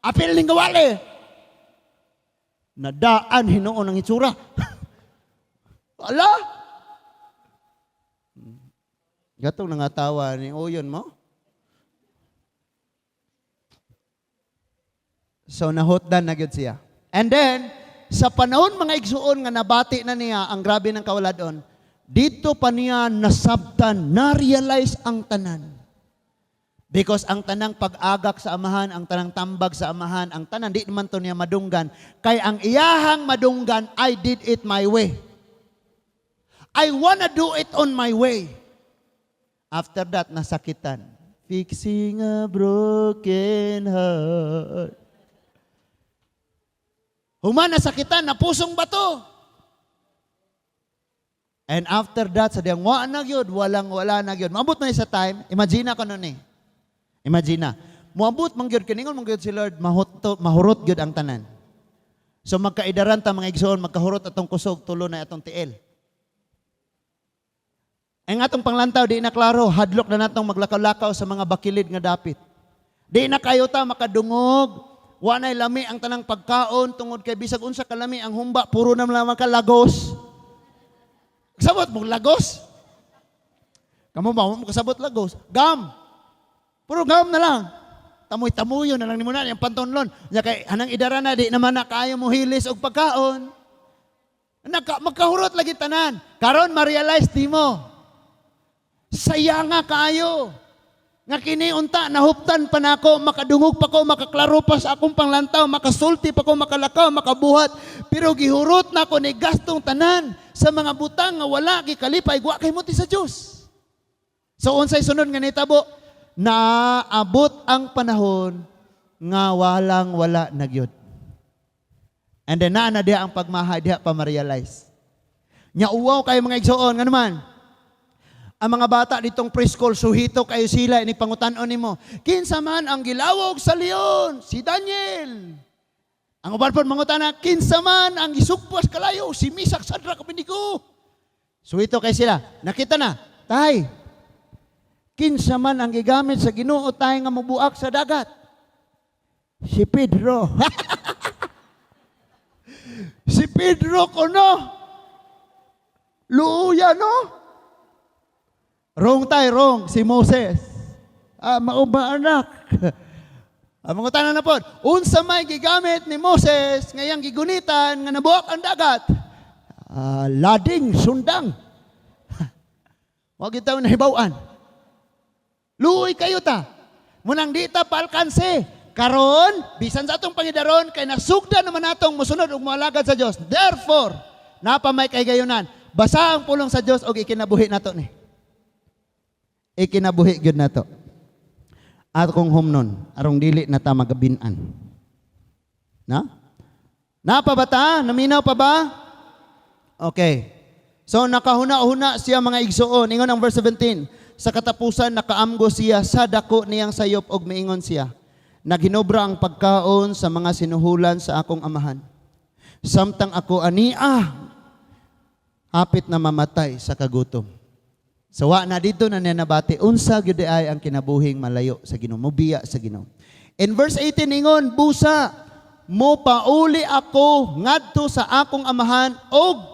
Apil ning gawali. Nadaan hinuon ang itsura. Ala! Gatong nangatawa ni uyon mo. So nahutdan na gyud siya. And then, sa panahon, mga igsuon, nga nabati na niya ang grabe ng kawaladon, dito pa niya nasabtan, na-realize ang tanan. Because ang tanang pag-agak sa amahan, ang tanang tambag sa amahan, ang tanan, di naman to niya madunggan. Kay ang iyahang madunggan, "I did it my way. I wanna do it on my way." After that, nasakitan. Fixing a broken heart. Human nasakitan, napusong bato. And after that, sa diyang wa na gyud, walang wala na gyud. Maabot na sa time, imagine ko nun eh. Imagine na. Muabot man gyud kiningon man gyud si Lord, mahuto, mahurot gyud ang tanan. So magkaidaran ta, mga igsoon, magkahurot atong kusog, tulo na atong tiil. Ang atong panglantaw di na klaro, hadlok na natong maglakaw-lakaw sa mga bakilid nga dapit. Di na kayo ta makadungog, wa nay lami ang tanang pagkaon tungod kay bisag unsa kalami ang humba, puro na lamang ka lagos. Kasabot mo lagos? Kamo ba mo kasabot lagos? Gam. Puro gam na lang. Tamoy-tamuyo na lang nimo na yung pantonlon. Nya kay anang idara na di naman na kaayo mo hilis og pagkaon. Naka, magkahurot lagi tanan. Karon ma-realize nimo. Sayanga kaayo. Nga kini unta nahuptan pa nako, makadungog pa ko, makaklaro pa sa akong panglantaw, makasulti pa ko, makalakaw, makabuhat. Pero gihurot na ko ni gastong tanan sa mga butang nga wala gikalipay, wa kay muti sa Dios. So unsay sunod nga nitabo? Naabot ang panahon nga walang wala na gyud. And then naa na diha ang pagmahay, diha pa ma-realize. Nya uwaw kayo, mga igsoon, nga naman. Ang mga bata ditong preschool, suhito kayo sila, ini pangutan-on nimo. "Kinsa man ang gilawog sa leon?" "Si Daniel." Ang uban pod mangutana, "Kinsa man ang gisugpas kalayo?" "Si Misak, Sadrak, Abednego." Suhito kay sila. Nakita na, "Tay, kinsa man ang gigamit sa Ginoo, tay, nga mobuak sa dagat?" "Si Pedro." Si Pedro kono. Luya, no? "Wrong, tay, wrong. Si Moses." "Ah, mao ba, anak?" Ang mga na po, "Unsa may gigamit ni Moses ngayang gigunitan nga nabuak ang dagat?" "Ah, lading, sundang." Wa kita nahibaw-an. Luoy kayo ta. Munang di ta paalkanse. Karon, bisan sa atong pangidaron, kay nasugda naman natong musunod ug moalagad sa Dios. Therefore, napa may kahigayunan. Basa ang pulong sa Dios og ikinabuhi nato ni. Ikinabuhi gyud nato. At kung humnon, arong dili na ta magabin-an. Na? Napa ba ta? Naminaw pa ba? Okay. So nakahuna-huna siya, mga igsuon. Ingon ang verse 17. Sa katapusan, nakaamgo siya sa dako niyang sayop og miingon siya, "Naginobra ang pagkaon sa mga sinuhulan sa akong amahan. Samtang ako ania hapit na mamatay sa kagutom." So wa na dito na niya nabati unsa gyud ay ang kinabuhing malayo sa Ginoo, mobiya sa Ginoo. In verse 18 ingon, "Busa mo pauli ako ngadto sa akong amahan og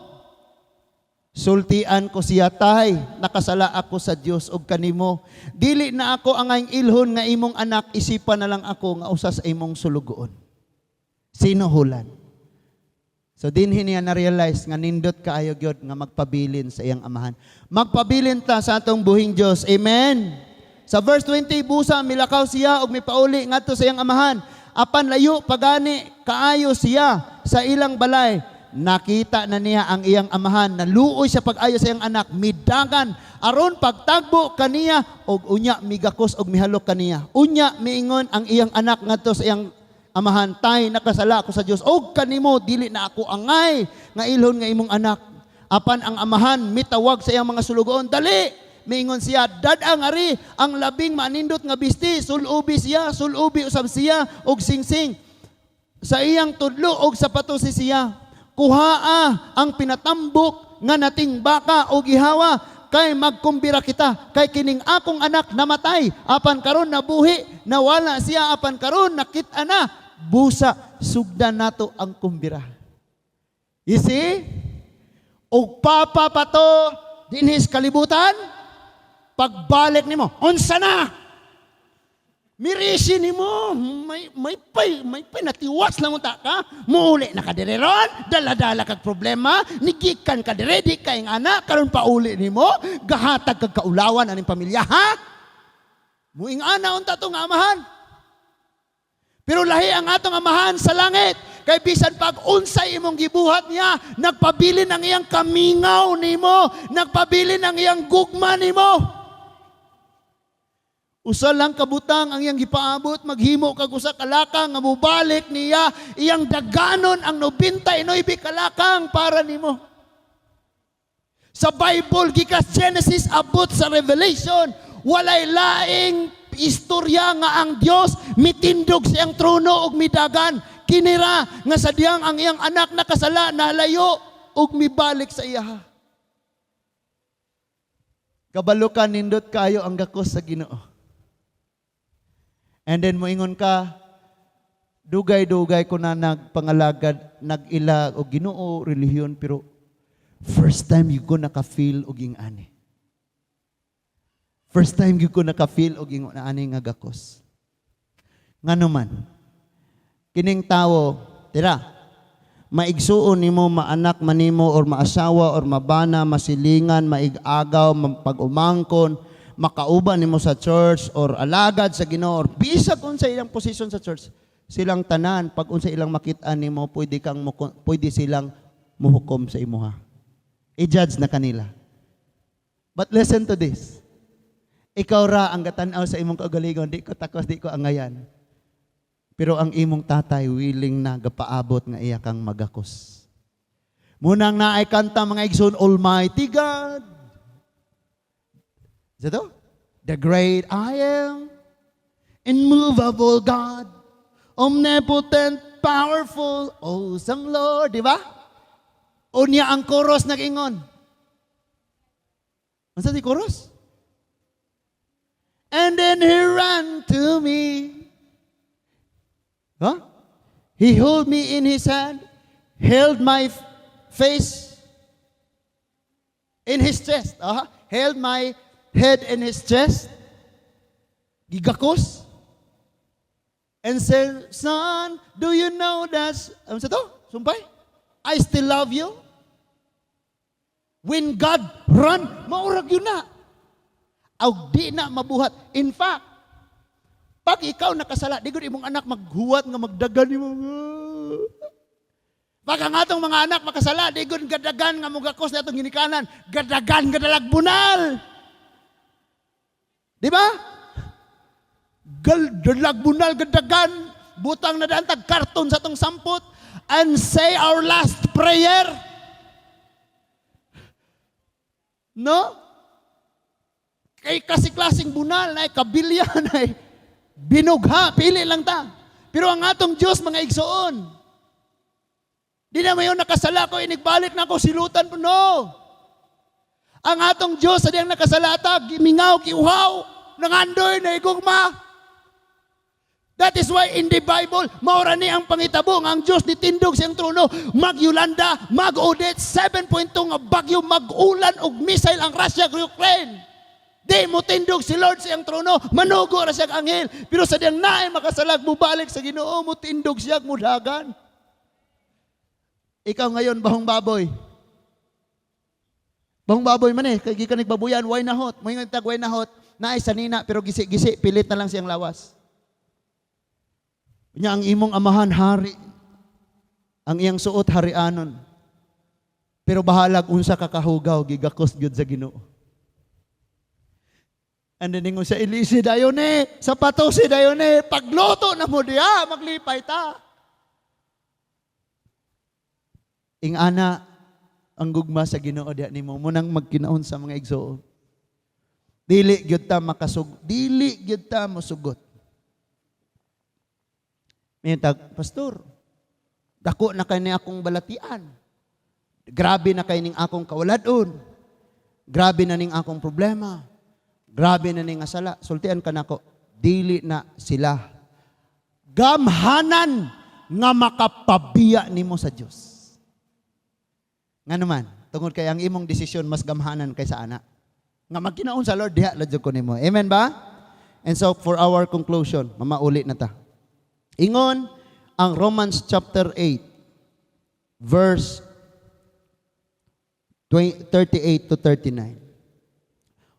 sultian ko siya, 'Tay, nakasala ako sa Dios og kanimo. Dili na ako angayng ilhon nga imong anak, isipa na lang ako nga usa sa imong sulugoon." Sinuhulan. So dinhi niya na-realize nga nindot kaayo gyud nga magpabilin sa iyang amahan. Magpabilin ta sa atong buhing Dios. Amen. Sa verse 20, busa milakaw siya og mipauli ngadto sa iyang amahan. Apan layo pagani kaayo siya sa ilang balay. Nakita na niya ang iyang amahan, naluoy siya pag-ayo sa iyang anak, midagan aron pagtagbo kaniya og unya migakos og mihalok kaniya. Unya miingon ang iyang anak ngadto sa iyang amahan, "Tay, nakasala ako sa Dios og kanimo, dili na ako angay nga ilhon nga imong anak." Apan ang amahan mitawag sa iyang mga sulugoon. "Dali," miingon siya, "dad-a ngari ang labing manindot nga bisti, sulubi siya, sulubi usab siya og singsing sa iyang tudlo og sapatos siya. Kuhaa ang pinatambok nga nating baka og ihawa kay magkumbira kita, kay kining akong anak namatay apan karon nabuhi, nawala siya apan karon nakit-a na. Busa sugdan nato ang kumbira." You see? Og papa pa to dinhi sa kalibutan, pagbalik nimo, "Unsa na?" Mirisi nimo, may pay natiwas lang unta ka, muuli na ka diri ron, dala-dala kag problema, nigikan ka dire, di kay anak, karon pauli nimo, gahatag kag kaulawan aning pamilya, ha? Muing ana unta tong amahan. Pero lahi ang atong amahan sa langit. Kay bisan pag unsay imong gibuhat niya, nagpabilin ang iyang kamingaw nimo, nagpabilin ang iyang gugma nimo. Usa lang kabutang ang iyang gipaabot, maghimo kag usa ka lakang nga mobalik niya, iyang daganon ang 99 kalakang para nimo. Sa Bible, gikas Genesis abot sa Revelation, walay laing istorya nga ang Dios mitindog sa iyang trono ug midagan. Kinira nga sa diyang ang iyang anak nakasala, nalayo ug mibalik sa iya. Kabalo ka, nindot kayo ang gakos sa Ginoo. And then moingon ka, "Dugay-dugay ko na nagpangalagad, nag-ila og Ginoo, relihiyon, pero first time you ko naka-feel og ing-ani. First time you ko naka-feel og ingon ani nga gakos." Ngano man, kining tawo, tira, maigsuon nimo, maanak man nimo or maasawa or mabana, masilingan, maig-agaw, pag-umangkon, makauban nimo sa church or alagad sa Ginoo or bisag unsa ilang position sa church, silang tanan pag unsa ilang makit-an nimo, pwede silang muhukom sa imuha. I-judge na kanila. But listen to this. Ikaw ra ang gatan-aw sa imong kaugalingon, "Di ko takos, di ko angayan." Pero ang imong tatay willing na gapaabot nga iya kang magakos. Munang naay kanta, mga igsoon, "Almighty God." Is it? "The great I am, immovable God, omnipotent, powerful, awesome Lord." Di ba? Unya ang chorus nag-ingon. Unsa di chorus? "And then he ran to me." Huh? "He held me in his hand, held my face in his chest." Held my head in his chest. Gigakos. And said, "Son, do you know that," ano sa to? Sumpay? "I still love you." When God run, maurag yun na. Aw di na mabuhat. In fact, pag ikaw nakasala, di gud imong anak maghuwat nga magdagan nimo. Pag ang atong mga anak makasala, di gud gadagan nga mugakos na atong ginikanan, gadagan gadalag bunal. Di ba? Gal dalag bunal gadagan, butang na daan tag karton sa atong sampot and say our last prayer. No? Kay kasi klaseng bunal na kabilya na binugha, pili lang ta. Pero ang atong Diyos, mga igsoon, di na mayon nakasala ko, inigbalik na ako, silutan po. No. Ang atong Diyos, sa diyang nakasala ta, gimingaw, giuhaw, nangandoy na igugma. That is why in the Bible, maura ni ang pangitabo nga ang Diyos nitindog siyang trono, mag-Yolanda, mag-Odette, 7.2 nga bagyo, mag-ulan og missile ang Russia ug Ukraine. Di mo tindog si Lord siyang trono, manugo ra siya ang anghel. Pero sa diyang naay makasalag, mubalik sa Ginoo, mo tindog siya mudagan. Ikaw ngayon, bahong baboy. Bahong baboy man eh, kay gikan nagbabuyan, way nahot. Mo ingon tag way nahot, naay sanina pero gisi-gisi, pilit na lang siyang lawas. Nya ang imong amahan hari. Ang iyang suot harianon. Pero bahalag unsa ka kahugaw, gigakos gyud sa Ginoo. And then ingon siya, "Ilisi dayon eh, sapatos si dayon eh, pagluto na mo diya, maglipay ta." Ingana ang gugma sa Ginoo diha nimo munang magkinaon sa mga igsoon. Dili gyud ta makasug, dili gyud ta mosugot. May tag, "Pastor, dako na kay ni akong balatian. Grabe na kay ning akong kawaladon. Grabe na ning akong problema. Grabe na ning sala." Sultian ka nako, dili na sila gamhanan nga makapabiya nimo sa Dios. Nga naman, tungod kay ang imong desisyon mas gamhanan kaysa ana. Nga magkinaon sa Lord diha la jud ko nimo. Amen ba? And so for our conclusion, mamauli na ta. Ingon ang Romans chapter 8 verse 38 to 39.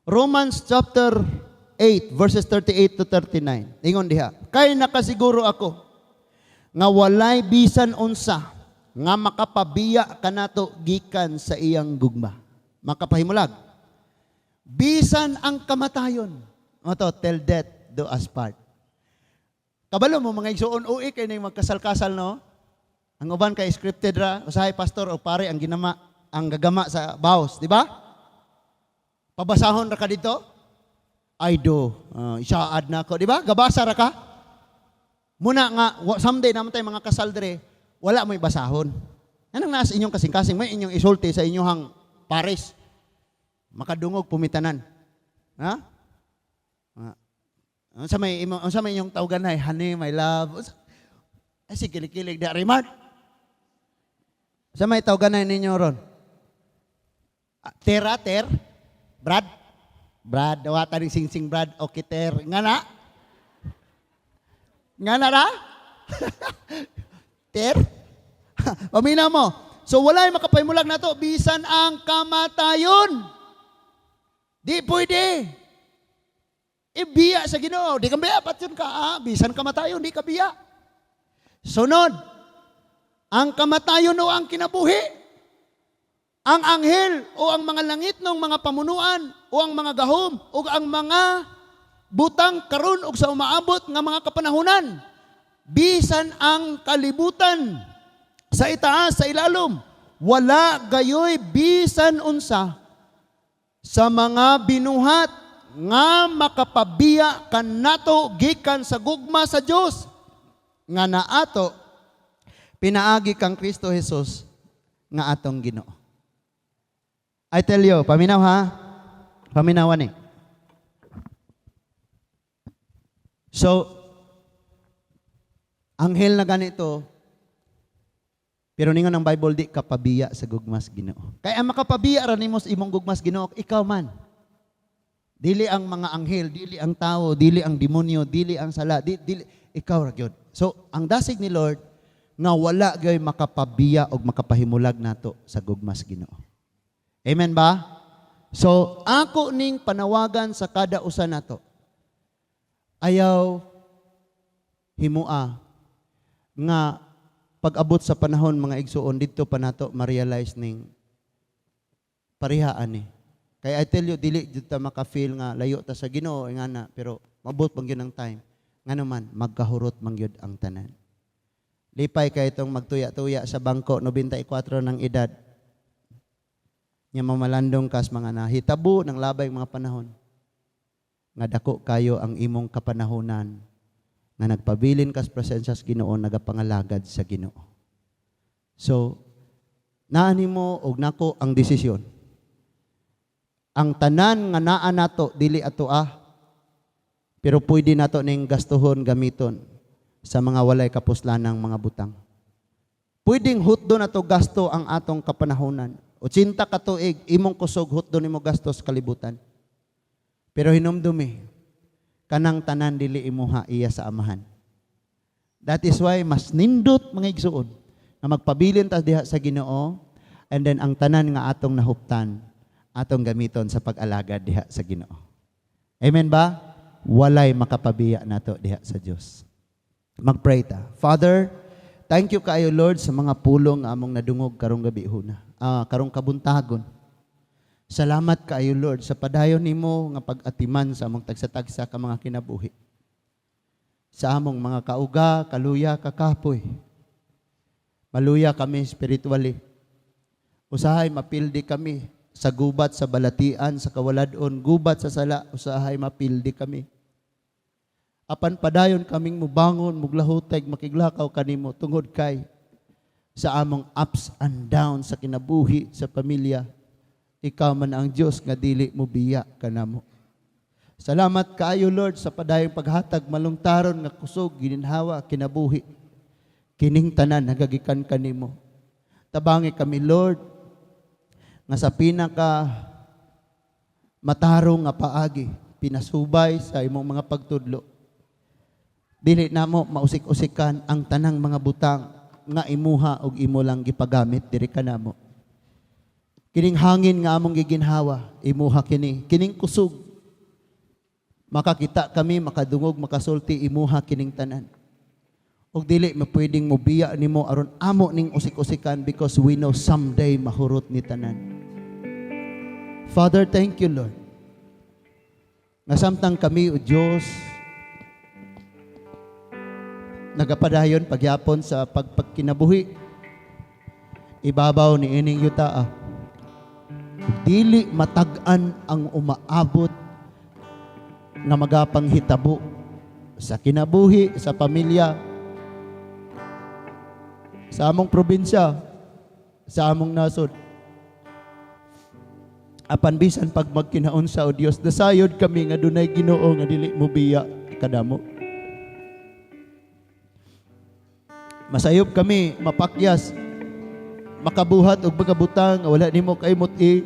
Romans chapter 8 verses 38 to 39. Ingon diha, "Kay nakasiguro ako nga walay bisan unsa nga makapabiya kanato gikan sa iyang gugma." Makapahimulag. "Bisan ang kamatayon." Mo to, "Till death do us part." Kabalo mo, mga igsuon, ui kay ning magkasal-kasal, no? Ang uban kay scripted ra, usahay pastor o pare ang ginama, ang gagama sa vows, di ba? Pabasahon ra ka dito? "I do." Isaad na ako, di ba? Gabasa ra ka. Muna nga someday naman tayo mga kasal dire, wala mo'y basahon. Anong nasa inyong kasing-kasing, may inyong isulti sa inyong pares. Makadungog pumitanan. Ha? Ah. Unsa may inyong tawganay, "Honey, my love"? Ay, sige, kilig-kilig di Rimard. Unsa may tawganay ninyo ron? Ah, tera, ter? Brad? Brad, dawata ning sing-sing Brad, okay ter. Nga na? Nga na ra? Ter? Pamina mo. So walay makapahimulag nato bisan ang kamatayon. Di pwede. Ibiya sa Ginoo. Di ka biya, patyon ka. Ah, bisan kamatayon, di ka biya. Sunod, ang kamatayon o ang kinabuhi, ang anghel o ang mga langit ng mga pamunuan o ang mga gahom o ang mga butang karon og sa umaabot nga mga kapanahunan, bisan ang kalibutan sa itaas, sa ilalom, Wala gayoy bisan unsa sa mga binuhat nga makapabiya kanato gikan sa gugma sa Dios nga naato pinaagi kang Kristo Jesus nga atong Ginoo. I tell you, paminaw ha? Paminawan eh. So, anghel na ganito, pero ningon ang Bible, di kapabiya sa gugmas Ginoo. Kaya ang makapabiya ra nimo sa imong gugmas Ginoo, ikaw man. Dili ang mga anghel, dili ang tao, dili ang demonyo, dili ang sala, dili ikaw ra gyud. So, ang dasig ni Lord nga wala gyud makapabiya og makapahimulag nato sa gugmas Ginoo. Amen ba? So, ako ning panawagan sa kada usa nato. Ayaw himua nga pag-abot sa panahon, mga igsuon, didto pa nato ma-realize ning parihaan ni. Kay I tell you, dili jud ta maka-feel nga layo ta sa Ginoo nga na, pero mabot man gyud ang time. Ngano man magkahurot man gyud ang tanan. Lipay kay itong magtuya-tuya sa bangko, 94 ng edad. Nya mamalandong kas mga nahitabo ng labay mga panahon. Nga dako kayo ang imong kapanahonan nga nagpabilin kas presensya sa Ginoo, nagapangalagad sa Ginoo. So, naa nimo og nako ang desisyon. Ang tanan nga naa nato dili ato pero pwede nato ning gastuhon, gamiton sa mga walay kapuslanang mga butang. Pwedeng hutdo nato gasto ang atong kapanahonan. 80 ka tuig imong kusog, hutdo nimo gastos kalibutan. Pero hinumdumi, kanang tanan dili imuha, iya sa Amahan. That is why mas nindot, mga igsuon, nga magpabilin ta diha sa Ginoo, and then ang tanan nga atong nahuptan atong gamiton sa pag-alagad diha sa Ginoo. Amen ba? Walay makapabiya nato diha sa Dios. Magpray ta. Father, thank you kaayo, Lord, sa mga pulong nga among nadungog karong gabi huna. Karong kabuntagon. Salamat kaayo, Lord, sa padayon nimo nga pag-atiman sa among tagsa-tagsa ka mga kinabuhi. Sa among mga kauga, kaluya, kakapoy. Maluya kami spiritually. Usahay mapildi kami sa gubat, sa balatian, sa kawaladon, gubat sa sala, usahay mapildi kami. Apan padayon kaming mubangon, muglahuteg, makiglakaw kanimo tungod kay sa among ups and downs sa kinabuhi, sa pamilya, ikaw man ang Dios nga dili mo biya kanamo. Salamat kaayo, Lord, sa padayong paghatag malungtaron nga kusog, gininhawa, kinabuhi. Kining tanan nagagikan kanimo. Tabangi kami, Lord, nga sa pinaka matarong nga paagi, pinasubay sa imong mga pagtudlo. Dili namo mausik-usikan ang tanang mga butang nga imuha og imo lang gipagamit diri kanamo. Kining hangin nga among giginhawa, imuha kini. Kining kusog, makakita kami, makadungog, makasulti, imuha kining tanan. Og dili mapwedeng mobiya nimo aron amo ning usik-usikan because we know someday mahurot ni tanan. Father, thank you, Lord. Nga samtang kami, o Diyos, nagapadayon pagyapon sa pagpagkinabuhi, ibabaw ni ining yuta, dili matag-an ang umaabot nga magapanghitabo sa kinabuhi, sa pamilya, sa among probinsya, sa among nasod. Apan bisan pag magkinaunsa, o Dios, nasayod kami nga dunay Ginoo nga dili mo biya kadamo. Masayop kami, mapakyas, makabuhat og mga butang nga wala nimo kaimot-i.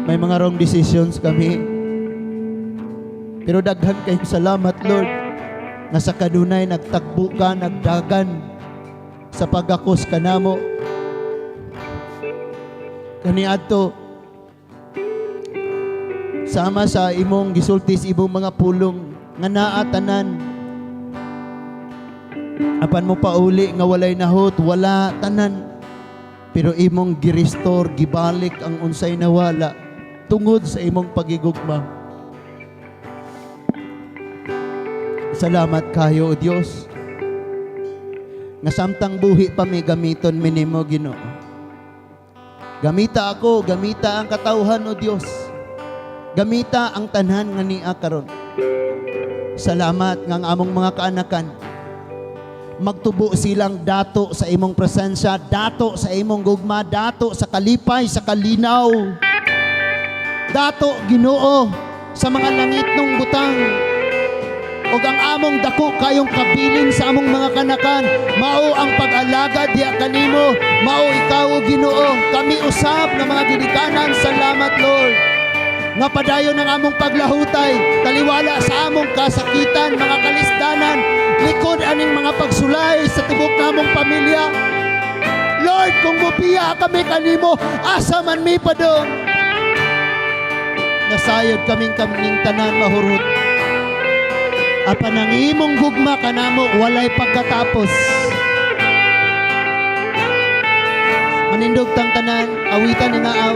May mga wrong decisions kami. Pero daghan kayong salamat, Lord, nga sa kanunay nagtagbo ka, nagdagan sa pagakos kanamo. Kaniadto, sama sa imong gisulti sa imong mga pulong nga naa tanan. Apan mo pauli nga walay nahot, wala tanan. Pero imong girestore, gibalik ang unsay nawala tungod sa imong pagigugma. Salamat kayo, O Dios, nga samtang buhi pa mi gamiton mi nimo, Ginoo. Gamita ako, gamita ang katawhan, O Dios. Gamita ang tanan nga nia karon. Salamat nga ang among mga kaanakan magtubo silang dato sa imong presensya, dato sa imong gugma, dato sa kalipay, sa kalinaw. Dato, Ginoo, sa mga langitnong butang. Ug ang among dako kayong kabilin sa among mga kanakan, mao ang pag-alagad diha kanimo, mao ikaw, o Ginoo. Kami usab nga mga ginikanan, salamat, Lord. Nga padayon ang among paglahutay, taliwala sa among kasakitan, mga kalisdanan, likod aning mga pagsulay sa tibok namong pamilya. Lord, kung mubiya kami kanimo, asa man mi padung? Nasayod kaming kaming tanan mahurot. Apan ang imong gugma kanamo walay pagkatapos. Manindog tang tanan, awitan ni nga.